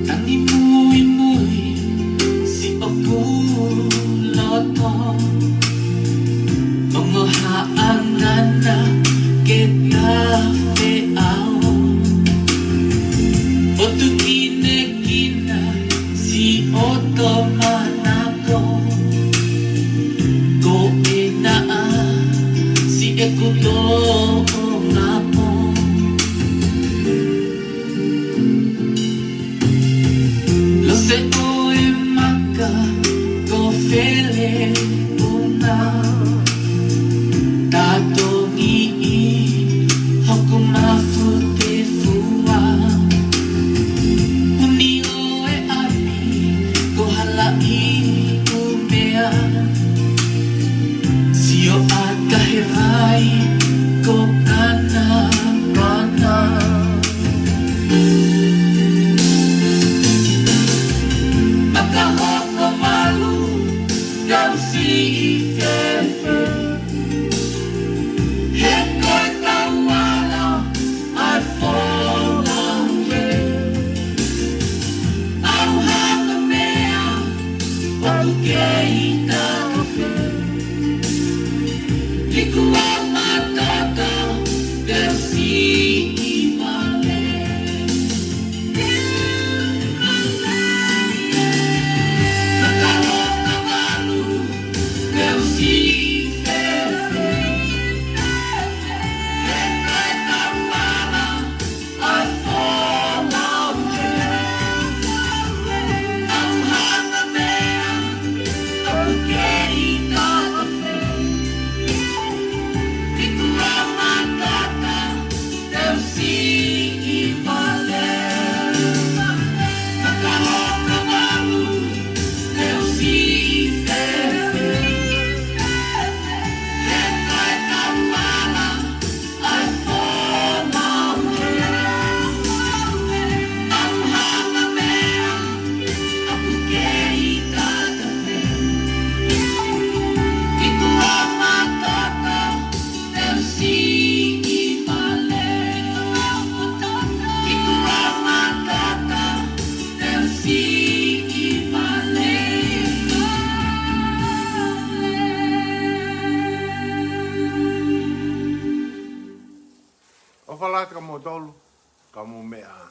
Tangi muimui siʻoku loto, ongo haʻangana ke tafe au. ʻOtu kinekina siʻoto manako, ko e naʻa siʻeku toʻonga pō. Lose ʻo e maka ko Feleʻuna, tatongi ʻi hoku mafu te fua. Uni ʻo e ʻapi ko Halaʻiumea, sio ʻa Kahevai ko Kanakana. Maka hoko malu, tau siʻi fēfē? He ko e tauala ʻa e folau lelei. ʻAuhanga meʻa, ʻoku kei taʻofi. Iku au matoto, teu siʻi vale. Maka hoko malu, teu siʻi fēfē? He ko e tauala ʻa e folau lelei. ʻAuhanga meʻa, ʻoku kei taʻofi. Iku au matoto, teu siʻi vale. Maka hoko malu, teu siʻi fēfē? He ko e tauala ʻa e folau lelei. ʻAuhanga meʻa, ʻoku kei taʻofi. Iku au matoto, teu siʻi vale. Iku au matoto, teu siʻi vale. ʻOfa lahi atu kia moutolu, ka mou meʻa ā.